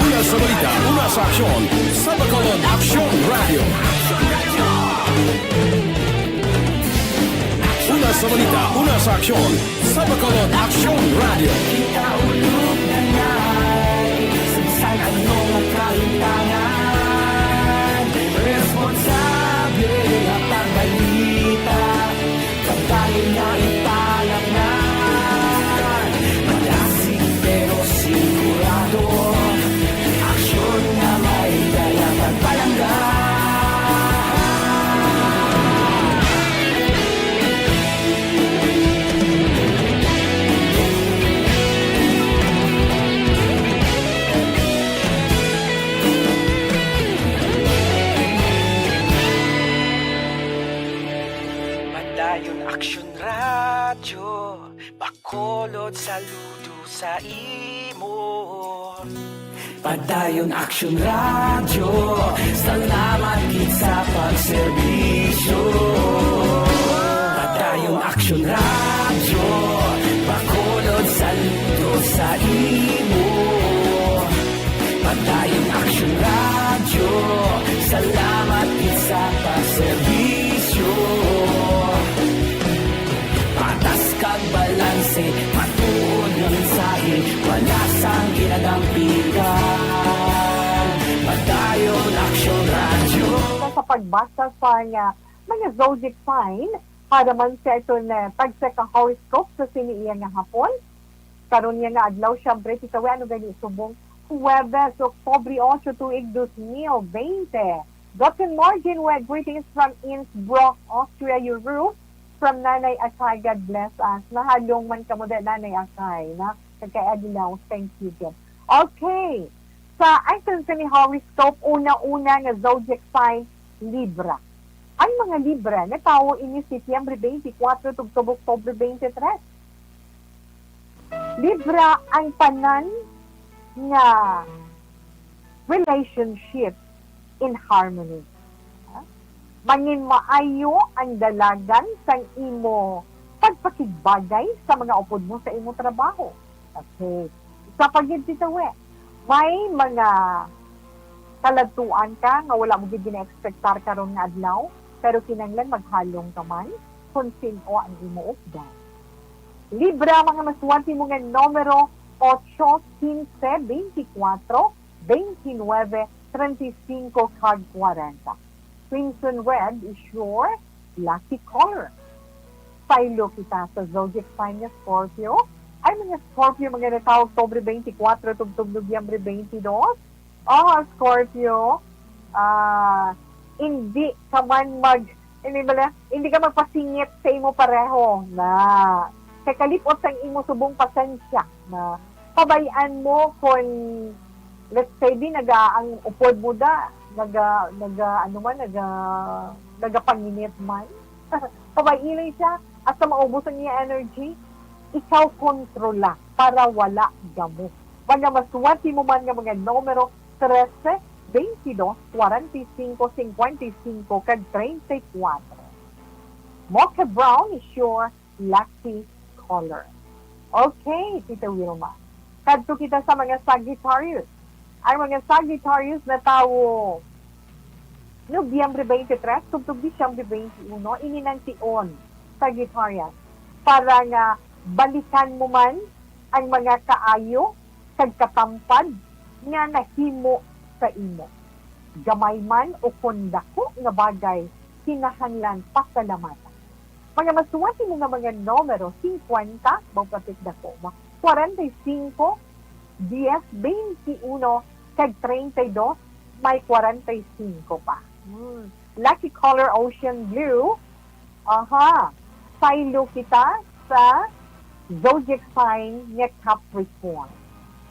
Una sa balita, una sa aksyon, sa Bacolod Aksyon Radyo. Una sa balita, una sa aksyon, sa Bacolod Aksyon Radyo. Kita ulog na ngay, sa bisan ano nga kahintangan, responsable nga pagbalita, kabayo nga ipalapnan, malasig pero sigurado, aksyon nga may dala kag palangga. Padayon Aksyon Radyo, Bacolod, saludo sa imo. Padayon Aksyon Radyo, salamat gid sa pagserbisyo. Padayon Aksyon Radyo, Bacolod, saludo sa imo. Padayon Aksyon Radyo, salamat gid sa pagserbisyo. Patas kag balanse, matuod nga mensahe, wala sang ginadampigan. Padayon Aksyon Radyo. Sa pagbasa sa nga mga zodiac sign, para man sa aton, eh, tagsa ka horoscope sa sini iya nga hapon. Karon niya nga adlaw, siyempre, kita we, ano gani, subong Huwebes, Oktubre ocho, tuig dos mil bente. Guten Morgen, we, greetings from Innsbruck, Austria, Europe, from Nanay Akay, God bless us. Mahalong man kamo da, Nanay Akay, na? Kag kay Adlaw, thank you, God. Okay. Sa aton sini horoscope, una-una nga zodiac sign, Libra. Ang mga Libra natawo ini Setyembre twenty-four tubtob Oktubre twenty-three. Libra, ang tanan nga relationship in harmony. Ha? Mangin maayo ang dalagan sang imo pagpakigbagay sa mga upod mo sa imo trabaho. Okay. Sa pagid si Tawe, may mga kaladtuan ka nga wala mo gid gina-expectar karon nga adlaw, pero kinahanglan maghalong ka man kon sin-o ang imo updan. Libra, mga maswati mo nga numero, ocho, quince, veinticuatro, veintinueve, treinta y cinco, kag kwarenta. Crimson red is your lucky color. Paylo kita sa zodiac sign nga Scorpio. Ay, mga Scorpio, mga natawo Oktubre twenty-four, tubtob Nobyembre twenty-two. Oh, Scorpio, ah, hindi ka man mag, hindi ba na, hindi ka magpasingit sa imo pareho na kay kalipot sang imo subong pasensya na pabay-an mo kon, let's say, di naga, ang upod mo da, naga, naga, ano man, naga, nagapanginit man. Pabay-i lang siya, hasta maubos ang iya energy, ikaw kontrola para wala gamo. Mga maswati mo man nga mga numero, trese, veintidós, kwarenta y cinco, cincuenta y cinco, kag treinta y cuatro. Mocha brown is your lucky color. Okay, Tita Wilma. Kadto kita sa mga Sagittarius. Ang mga Sagittarius natawo Nobyembre twenty-three, tubtob Disyembre twenty-one, ini nang tion, Sagittarius, para nga balikan mo man ang mga kaayo kag katampad nga nahimo sa imo. Gamay man o kon dako nga bagay, kinahanglan pasalamatan. Mga maswati mo nga mga numero, cincuenta, mao pa ti dako ba? Kwarenta y cinco, diez, veintiuno, kag treinta y dos, may kwarenta y cinco pa. Hmm. Lucky color, ocean blue. Aha. Paylo kita sa zodiac sign nga Capricorn.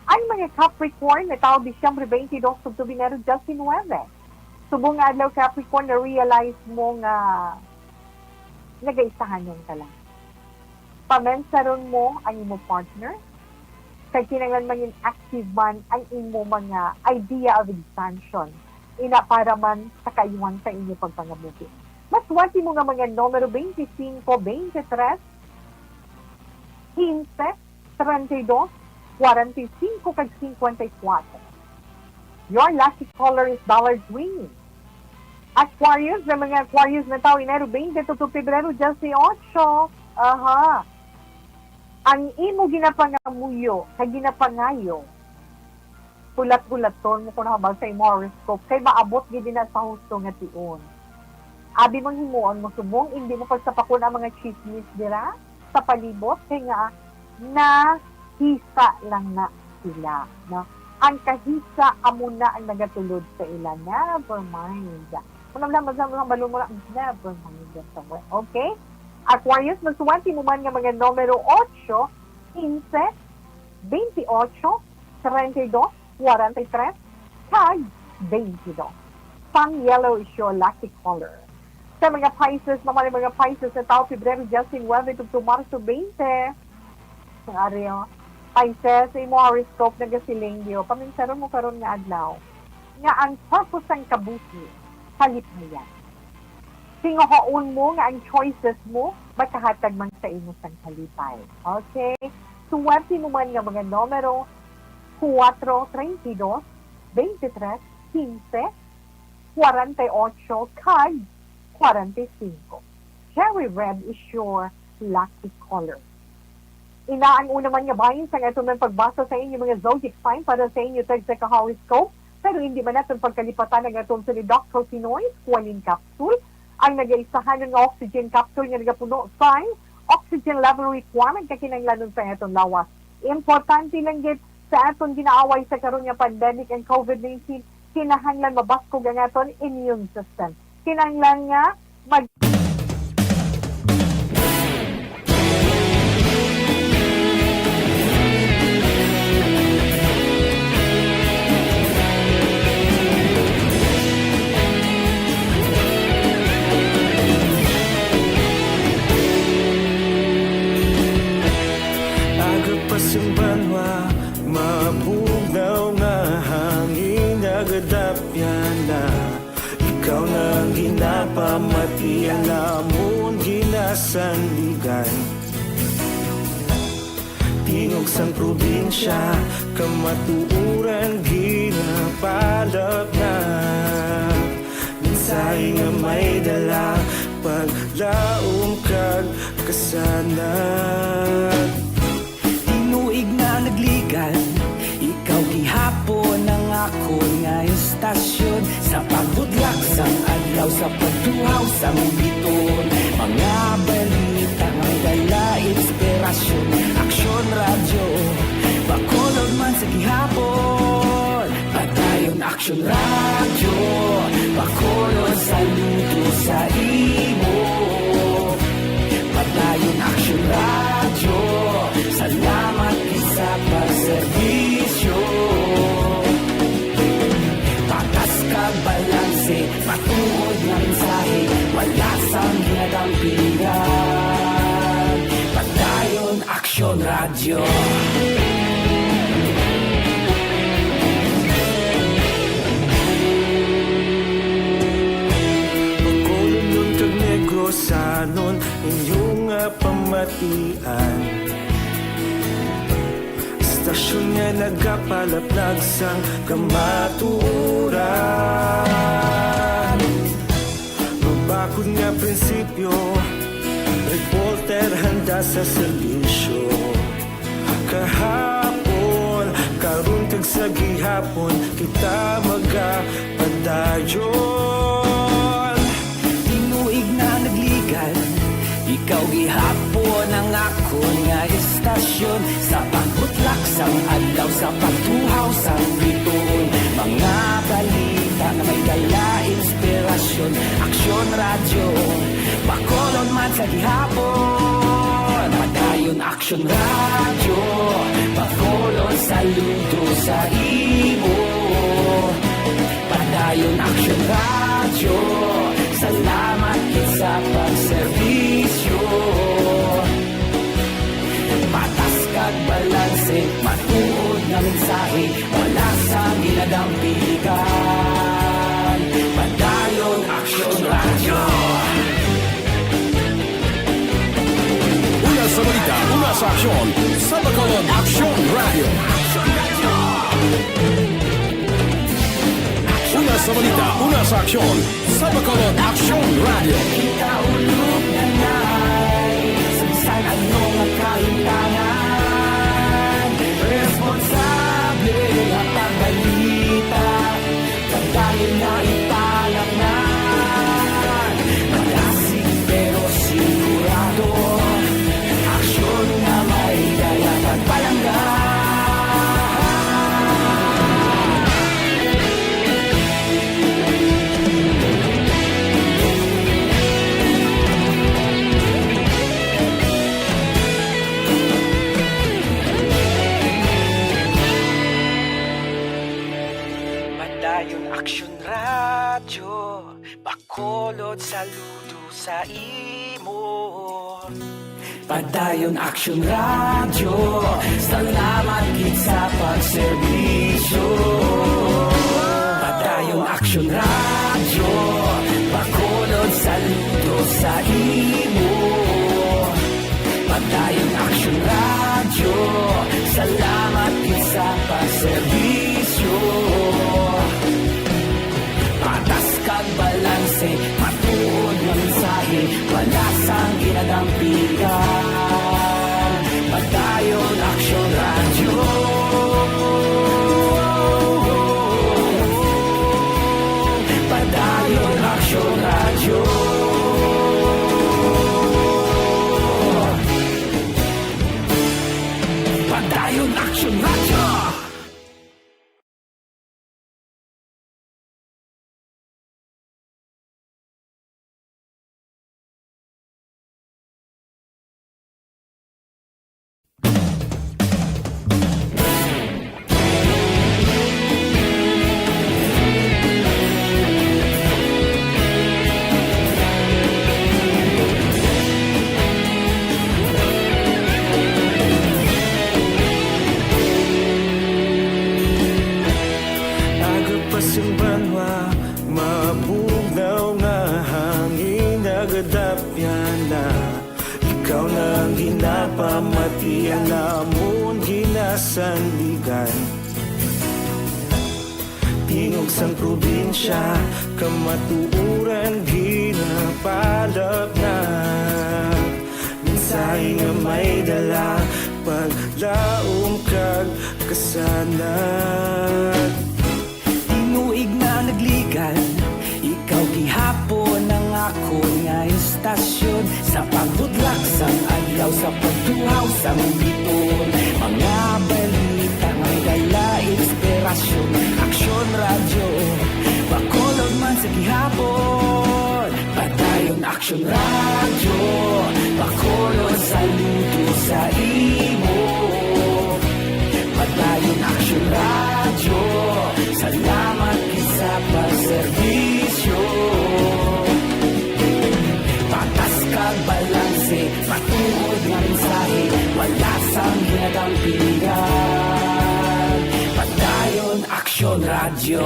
Ang mga Capricorn natawo Disyembre twenty-two, tubtob Enero diecinuebe. Subong nga adlaw, Capricorn, na-realize mo nga nagaisahanon ka lang. Pamensaron mo ang imo partner, kay kinahanglan mangin active man ang imo mga idea of expansion, ina para man sa kaayuhan sa inyo pagpangabuhi. Maswati mo nga mga numero twenty-five, twenty-three, quince, treinta y dos, kwarenta y cinco, kag cincuenta y cuatro. Your lucky color is dollar green. Aquarius, may mga Aquarius natawo Enero twenty-two to Pebrero dieciocho. Aha. Ang imo ginapangamuyo kag ginapangayo, hulat-hulaton mo kon habal sa imo horoscope, kay maabot gid na sa husto nga tion. Abi, manghimuon mo subong, indi mo pagsapakon ang mga chismis dira sa palibot, kay nga nahisa lang na sila, no? Ang kahisa amo na ang nagatulod sa ila. Never mind. Wala, wala, wala, wala, wala, wala. Never mind. Okay? Aquarius, maswati mo man nga mga numero ocho, quince, veintiocho, treinta y dos, kwarenta y tres, kag veintidós. Pang yellow is your lucky color. Sa mga Pisces, mga, mga Pisces natawo Pebrero diecinuebe tubtob Marso twenty. Ang ari, oh. Pisces, sa imo horoscope nagasiling, Dio, paminsaron mo karon nga adlaw nga ang purpose sang kabuhi, kalipayan. Tinguhaon mo nga ang choices mo makahatag man sa imo sang kalipay. Okay? Suwerte mo man nga mga numero, kuwatro, treinta y dos, veintitrés, quince, kwarenta y ocho, kag kwarenta y cinco. Cherry red is your lucky color. Ina, ang una man nga bahin sang aton man pagbasa sa inyo mga zodiac sign para sa inyo tagsa ka horoscope, pero hindi man naton pagkalipatan ang aton sunod Doctor Pinoy Squalene Capsule, ang nagaisahanon nga oxygen capsule nga nagapuno sang oxygen level requirement nga kinahanglanon sa aton lawas. Importante lang gid sa aton ginaaway sa karon nga pandemic ang COVID nineteen, kinahanglan mabaskog ang aton immune system. Kinahanglan nga mag- Aga pa sing banwa, mabugnaw nga hangin, nagadapyan na. Ikaw na ang ginapamati, ang amon ginasandigan. Tingog sang probinsya, Kamatuoran ginapalapnap, mensahe nga may dala, paglaom kag kasanag. Tinuig na nagligan, ikaw gihapon ang akon nga istasyon. Sa pagbudlak sang adlaw, sa pagtuhaw sang bituon, mga balita nga may dala inspirasyon. Aksyon Radyo, Bacolod man sa gihapon. Padayon Aksyon Radyo, Bacolod, saludo sa imo. Padayon Aksyon Radyo, salamat gid sa pagserbisyo. Patas kag balanse, matuod nga mensahe, wala sang ginadampigan. Padayon Aksyon Radyo. Bacolodnon kag Negrosanon, inyo nga pamatian. Istasyon nga nagapalapnag sang kamatuoran. Mabakod nga prinsipyo, reporter handa sa serbisyo. Kahapon, karon kag sa gihapon, kita magapadayon. Tinuig na nagligan, ikaw gihapon ang akon nga istasyon. Sa pagbutlak sang adlaw, sa pagtuhaw sang bituon, mga balita nga may dala inspirasyon. Aksyon Radyo, Bacolod man sa gihapon. Padayon Aksyon Radyo, Bacolod, saludo sa imo. Padayon Aksyon Radyo, salamat gid sa pagserbisyo. Patas kag balanse, matuod nga mensahe, wala sang ginadampigan. Padayon Aksyon Radyo. Una sa balita, una sa aksyon, sa Bacolod Aksyon Radyo. Una sa balita, una sa aksyon, sa Bacolod Aksyon Radyo. Kita ulog na na'y sa bisan ano nga kahimtangan. Responsable nga pagbalita, padayon na ipalapngan. Malasig pero sigurado, aksyon nga may dala pagpalangga. Padayon Aksyon Radyo, Bacolod, saludo sa imo. Padayon Aksyon Radyo, salamat gid sa pagserbisyo. Padayon Aksyon Radyo, Bacolod, saludo sa imo. Padayon Aksyon Radyo, salamat gid sa pagserbisyo. Patas kag balanse, matuod nga mensahe, wala sang ginadampigan. Padayon Aksyon Radyo. Padayon Aksyon Radyo. Padayon Aksyon Radyo. Sandigan. Tingog sang probinsya, kamatuoran ginapalapnag. Mensahe nga may dala, paglaom kag kasanag. Tinuig na nagligan, ikaw gihapon ang akon nga istasyon. Sa pagbudlak sang adlaw, sa pagtuhaw sang bituon, mga balita may dala inspirasyon. Aksyon Radyo, Bacolod man sa gihapon. Padayon Aksyon Radyo, Bacolod saludo sa imo. Padayon Aksyon Radyo, salamat gid sa pagserbisyo. Patas kag balanse, matuod nga mensahe, wala sang ginadampigan. Padayon Aksyon Radyo.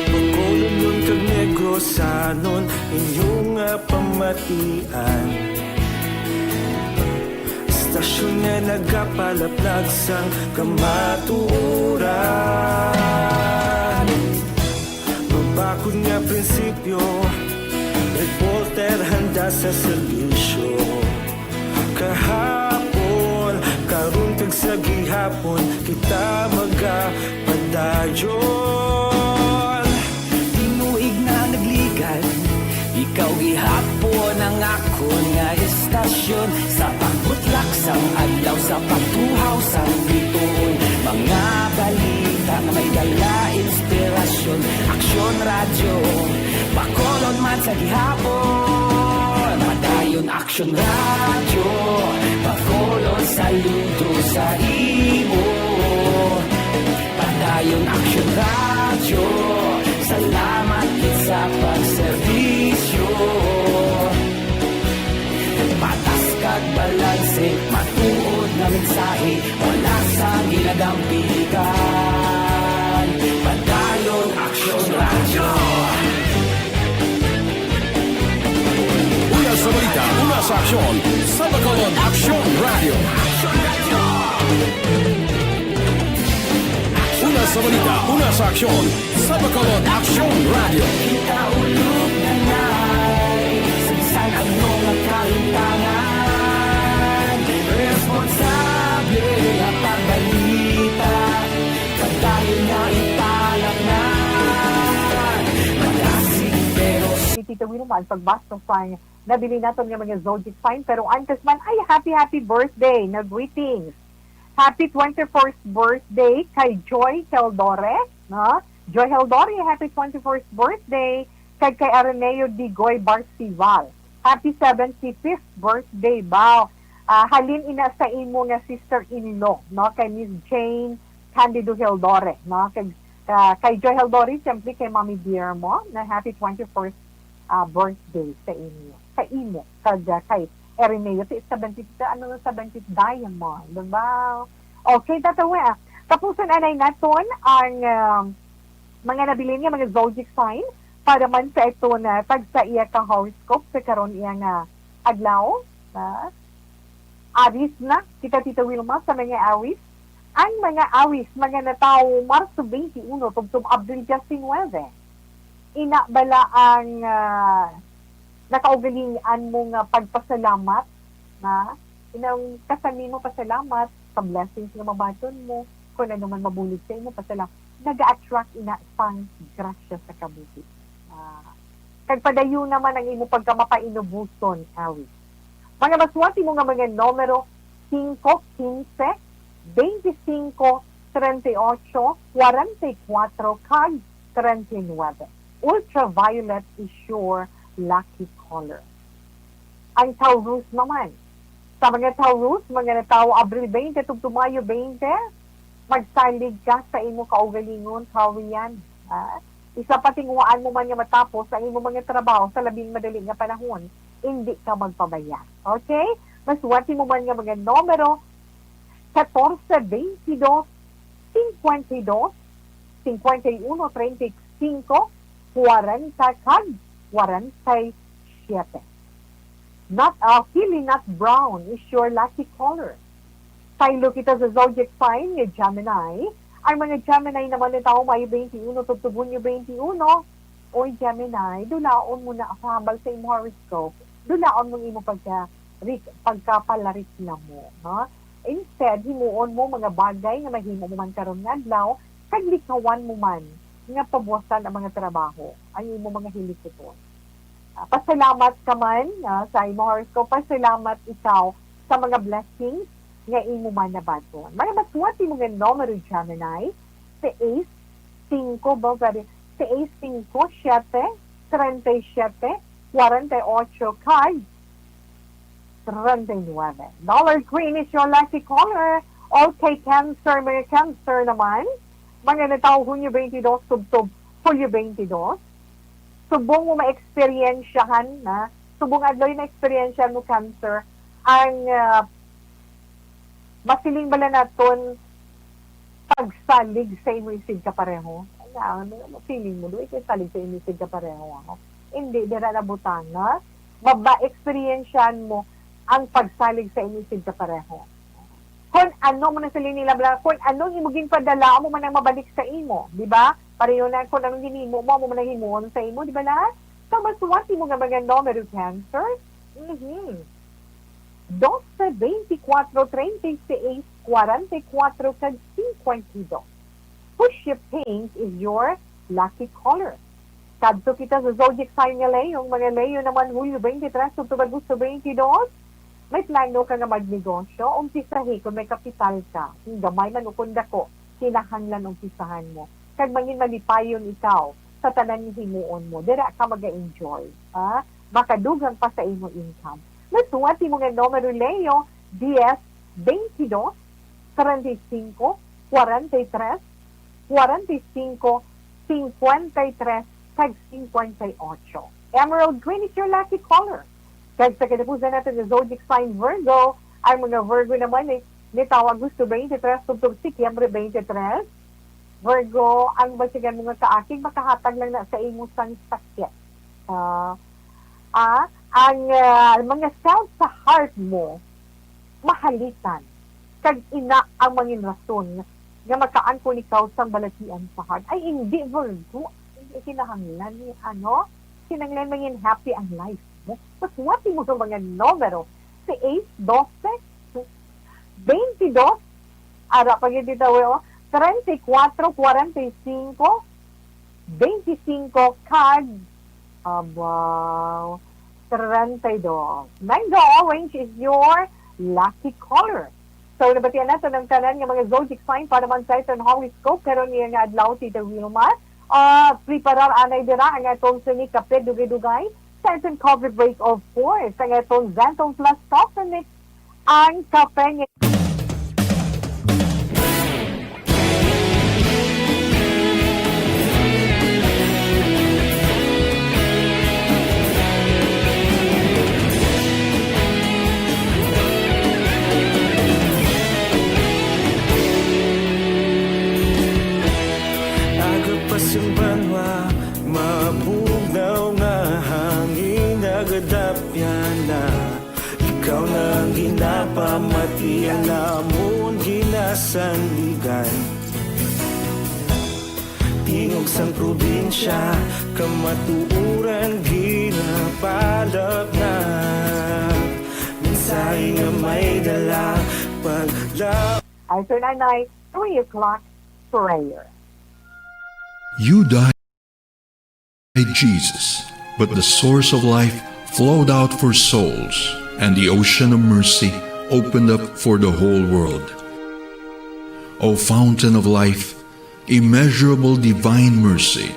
Bacolodnon kag Negrosanon, inyo nga pamatian. Istasyon nga nagapalaplag sang kamatuoran. Mabakod nga prinsipyo, reporter handa sa serbisyo. Kahapon, karon kag sa gihapon, kita magapadayon. Tinuig na nagligan, ikaw gihapon ang akon nga istasyon. Sa pagbutlak sang adlaw, sa pagtuhaw sang bituon, mga balita nga may dala inspirasyon. Aksyon Radyo, Bacolod man sa gihapon. Padayon Aksyon Radyo, Bacolod saludo sa imo. Padayon Aksyon Radyo, salamat gid sa pagserbisyo. Patas kag balanse, matuod nga mensahe, wala sang ginadampigan. Padayon Aksyon Radyo. Una sa balita, una sa aksyon, sa Bacolod Aksyon Radyo. Una sa balita, una sa aksyon, sa Bacolod Aksyon Radyo. Kita ulog na nai, sa bisan ano nga kalimtangan, responsable ang pagbalita, padayon nga ipalapngan. Malasig pero Ni Tita Wilma ang pagbasa sang nabilin naton nga mga zodiac sign. Pero antes man, ay, happy, happy birthday na greetings. Happy twenty-first birthday kay Joy Heldore, no? Joy Heldore, happy twenty-first birthday. Kag kay Areneo Digoy Barcival, happy seventy-fifth birthday, baw. Ah, halin ina sa imo nga sister-in-law, no? Kay Miss Jane Candido Heldore, no? Kay, ah, kay Joy Heldore, siyempre kay Mommy Dear mo, na happy twenty-first ah, birthday sa inyo, sa imo, kag, ah, kay Erineo, ti seventy, ano, seventy diamond, diba? Okay, tatawa. Tapuson anay naton ang, um, mga nabilin nga mga zodiac sign para man sa ito na tagsa iya ka horoscope sa karon iya nga adlaw, ha? Aris na kita, Tita Wilma, sa mga Awis. Ang mga Awis, mga natawo Marso twenty-one tubtob Abril diecinuebe. Ina bala ang, ah, nakaugalian mo nga pagpasalamat, na inang kasami mo pasalamat sa blessings nga mabaton mo, kung ano man mabulig sa imo, pasalamat, naga-attract ina sang grasya sa kabuhi. Ah, kag padayon naman ang imo pagkamapainubuson, Awis. Mga maswati mo nga mga numero, singko, quince, veinticinco, treinta y ocho, cuarenta y cuatro, kag treinta y nueve. Ultraviolet is your lucky color. Ang Taurus naman. Sa mga Taurus, mga natawo Abril twenty tubtob Mayo twenty, magsalig ka sa imo kaugalingon, Taurian. Ha? Isa pa, tinguhaan mo man nga matapos ang imo mga trabaho sa labing madali nga panahon, indi ka magpabaya. Okay? Maswati mo man nga mga numero, catorce, veintidós, cincuenta y dos, cincuenta y uno, treinta y cinco, cuarenta, kag kwarenta y siyete. Nut, ah, pili nut brown is your lucky color. Saylo kita sa zodiac sign nga Gemini. Ang mga Gemini naman ni tawo Mayo twenty-one tubtob Hunyo twenty-one. Oy, Gemini, dulaon mo na ako hambal sa imo horoscope. Dulaon mo ang imo pagka, rik-, pagkapalareklamo, no? Instead, himuon mo mga bagay nga mahimo mo man karon nga adlaw, kag likawan mo man nga pabuwasan ang mga trabaho, ang imo mga hilikuton. Ah, pasalamat ka man, ah, sa imo horoscope. Pasalamat ikaw sa mga blessings nga imo man nabaton. Mga masuwat imo nga numero, Gemini, seis, singko, ba, very, seis, singko, siyete, treinta y siete, cuarenta y ocho, kag treinta y nueve. Dollar Queen is your lucky color. Okay, Cancer, mga Cancer naman. Mga natawo Hunyo twenty-two, tubtob Hulyo twenty-two. Subong mo ma-experiensyahan na, subong adlaw yung na-experiensyahan mo, Cancer, ang, ah, masiling bala naton pagsalig sa imo isig kapareho? Ano, ano, ano feeling mo, do? Ikaw salig sa imo isig kapareho, ano? Hindi, dira na butanga. Maba-, experiensyahan mo ang pagsalig sa imo isig kapareho. Kung ano mo na sila nila, bla-, kung anong imo ginpadala, amo man ang mabalik sa imo, di ba? Pareho na kung anong ginimo mo, amo man ang himuon sa imo, di ba, lahat? So, masuwat imo nga mga numero, Cancer. Mhm. Doce, veinticuatro, treinta y seis, cuarenta y cuatro, kag cincuenta y dos. Fuchsia pink is your lucky color. Kadto kita sa zodiac sign nga Leo. Ang mga Leo naman, Hulyo twenty-three, October, Agosto twenty-two. May plano ka nga magnegosyo? Umpisahi kung may kapital ka. Kung gamay man o kung dako, kinahanglan umpisahan mo. Kag mangin malipayon ikaw sa tanan nga himuon mo. Dira ka maga-enjoy, ha? Makadugang pa sa imo income. Masuwat imo nga numero, Leo, diez, veintidós, treinta y cinco, cuarenta y tres, cuarenta y cinco, cincuenta y tres, kag cincuenta y ocho. Emerald green is your lucky color. Kag sa katapusan nato nga zodiac sign, Virgo, ang mga Virgo naman ni, ni tawo Agosto twenty-three tubtob Setyembre twenty-three. Virgo, ang basigan mo nga kaakig makahatag lang na sa imo sang sakit. Ah, ah, ang, ah, mga sound sa heart mo, mahalitan. Kag ina ang mangin rason nga makaangkon ikaw sang balatian sa heart. Ay, hindi, Virgo. Hindi kinahanglan ni, ano, kinahanglan mangin happy ang life mo. Masuwat mo sa mga numero, seis, doce, veintidós, ara pa gyud dito, oh, treinta y cuatro, cuarenta y cinco, veinticinco, kag, abaw, treinta y dos. Mango orange is your lucky color. So, nabatian nato ang tanan nga mga zodiac sign para man sa aton horoscope karon niya nga adlaw, Tita Wilma. Ah, preparar anay dira ang atong sini kape dugay-dugay. Sa aton coffee break, of course, ang atong Zantong Plus Coffee Mix, ang kape nga Aga pa sing banwa, mabugnaw nga hangin, nagadapyan na. Ikaw na ang ginapamati, ang amon ginasandigan. Tingog sang probinsya, kamatuoran ginapalapnap. Mensahe nga may dala, pagla- Ay, Sir Nanay, three o'clock prayer. You died, Jesus, but the source of life flowed out for souls, and the ocean of mercy opened up for the whole world. O fountain of life, immeasurable divine mercy,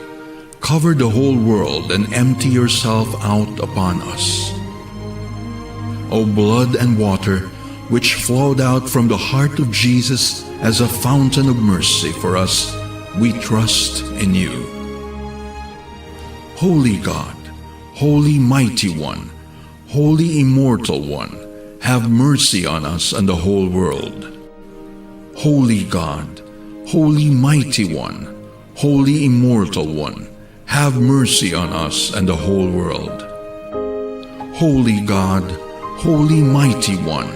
cover the whole world and empty yourself out upon us. O blood and water, which flowed out from the heart of Jesus as a fountain of mercy for us, we trust in you. Holy God, Holy Mighty One, Holy Immortal One, have mercy on us and the whole world. Holy God, Holy Mighty One, Holy Immortal One, Have mercy on us and the whole world. Holy God, Holy Mighty One,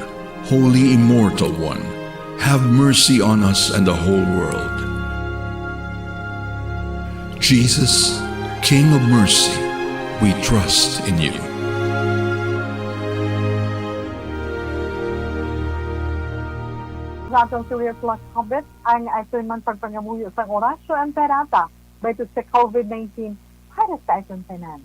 Holy Immortal One, have mercy on us and the whole world. Jesus, King of mercy, we trust in you. Sa atong serious lang habit, ang aton man pagpangamuyo sang Oratio Imperata batok sa covid nineteen para sa aton tanan.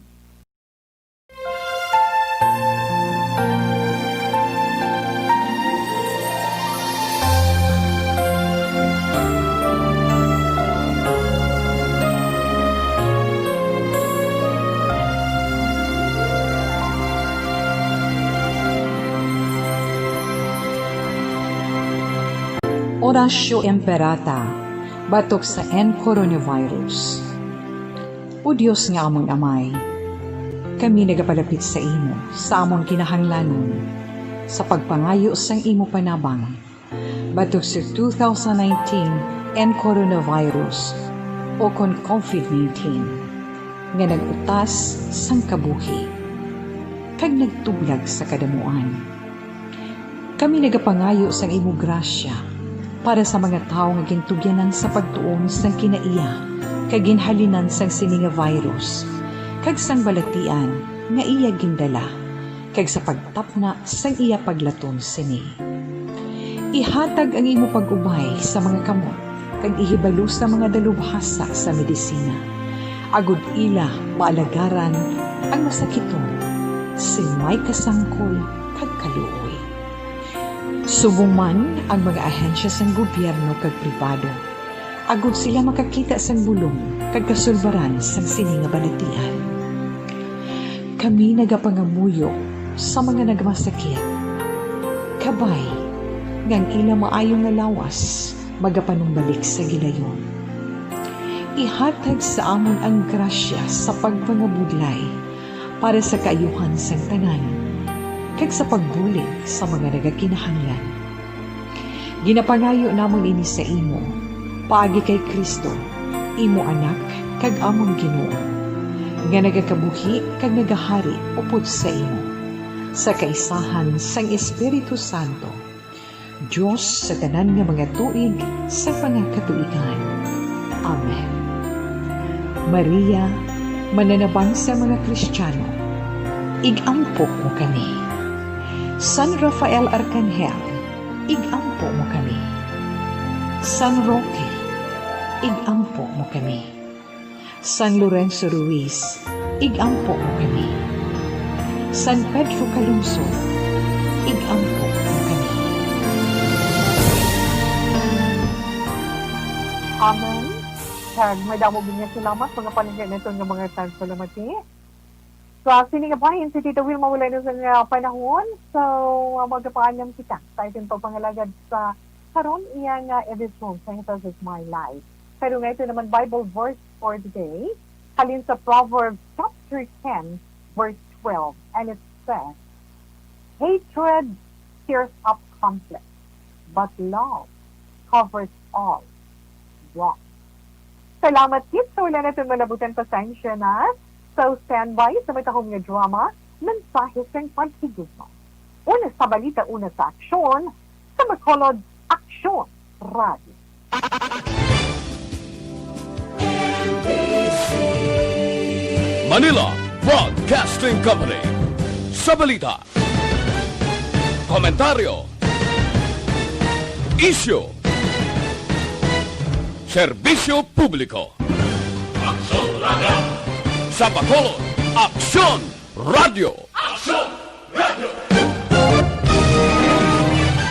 Oratio Imperata, batok sa N coronavirus. O Dios nga amon Amay, kami nagapalapit sa imo sa amon kinahanglanon sa pagpangayo sang imo panabang batok sa two thousand nineteen N coronavirus, o kon covid nineteen, nga nag-utas sang kabuhi kag nagtublag sa kadamuan. Kami nagapangayo sang imo grasya para sa mga tawo nga gintugyanan sa pagtuon sang kinaiya kag ginhalinan sang sini nga virus, kag sang balatian nga iya gindala, kag sa pagtapna sang iya paglaton sini. Ihatag ang imo pag-ubay sa mga kamot kag ihibalo sa mga dalubhasa sa medisina, agod ila maalagaran ang masakiton sing may kasangkol kag kaluoy. Subong man ang mga ahensya sang gobyerno kag pribado, agod sila makakita sang bulong kag kasulbaran sang sini nga balatian. Kami nagapangamuyo sa mga nagmasakit, kabay nga ang ila maayo nga lawas magapanumbalik sa gilayon. Ihatag sa amon ang grasya sa pagpangabudlay para sa kaayuhan sang tanan, kag sa pagbulig sa mga nagakinahanglan. Ginapangayo namon ini sa imo, paagi kay Cristo, imo Anak kag amon Ginoo, nga nagakabuhi kag nagahari upod sa imo, sa kaisahan sang Espiritu Santo, Dios sa tanan nga mga tuig sa mga katuigan. Amen. Maria, mananabang sa mga Kristiano, ig-ampo mo kami. San Rafael Arcangel, ig-ampo mo kami. San Roque, ig-ampo mo kami. San Lorenzo Ruiz, ig-ampo mo kami. San Pedro Calungsod, ig-ampo mo kami. Amen. Kag madamo gid nga salamat, mga panagay naton nga mga tanso lamati. Sa sini nga bahin, si Tita Wilma, wala na sang, ah, panahon. So, ah, magapaanyam kita sa aton pagpangalagad sa karon iya nga edisyon sa Jesus Is My Life. Pero nga ito naman Bible verse for the day, halin sa Proverbs chapter ten, verse twelve, and it says, "Hatred stirs up conflict, but love covers all wrong." Salamat gid sa wala naton malabutan, pasensya na. So, standby sa matahom nga drama, mensahe sang paghigugma. Una sa balita, una sa aksyon, sa Bacolod Aksyon Radio. Manila Broadcasting Company. Sa balita, komentaryo, isyu, serbisyo publiko. Aksyon Radio. Sa Bacolod, Aksyon Radio. Aksyon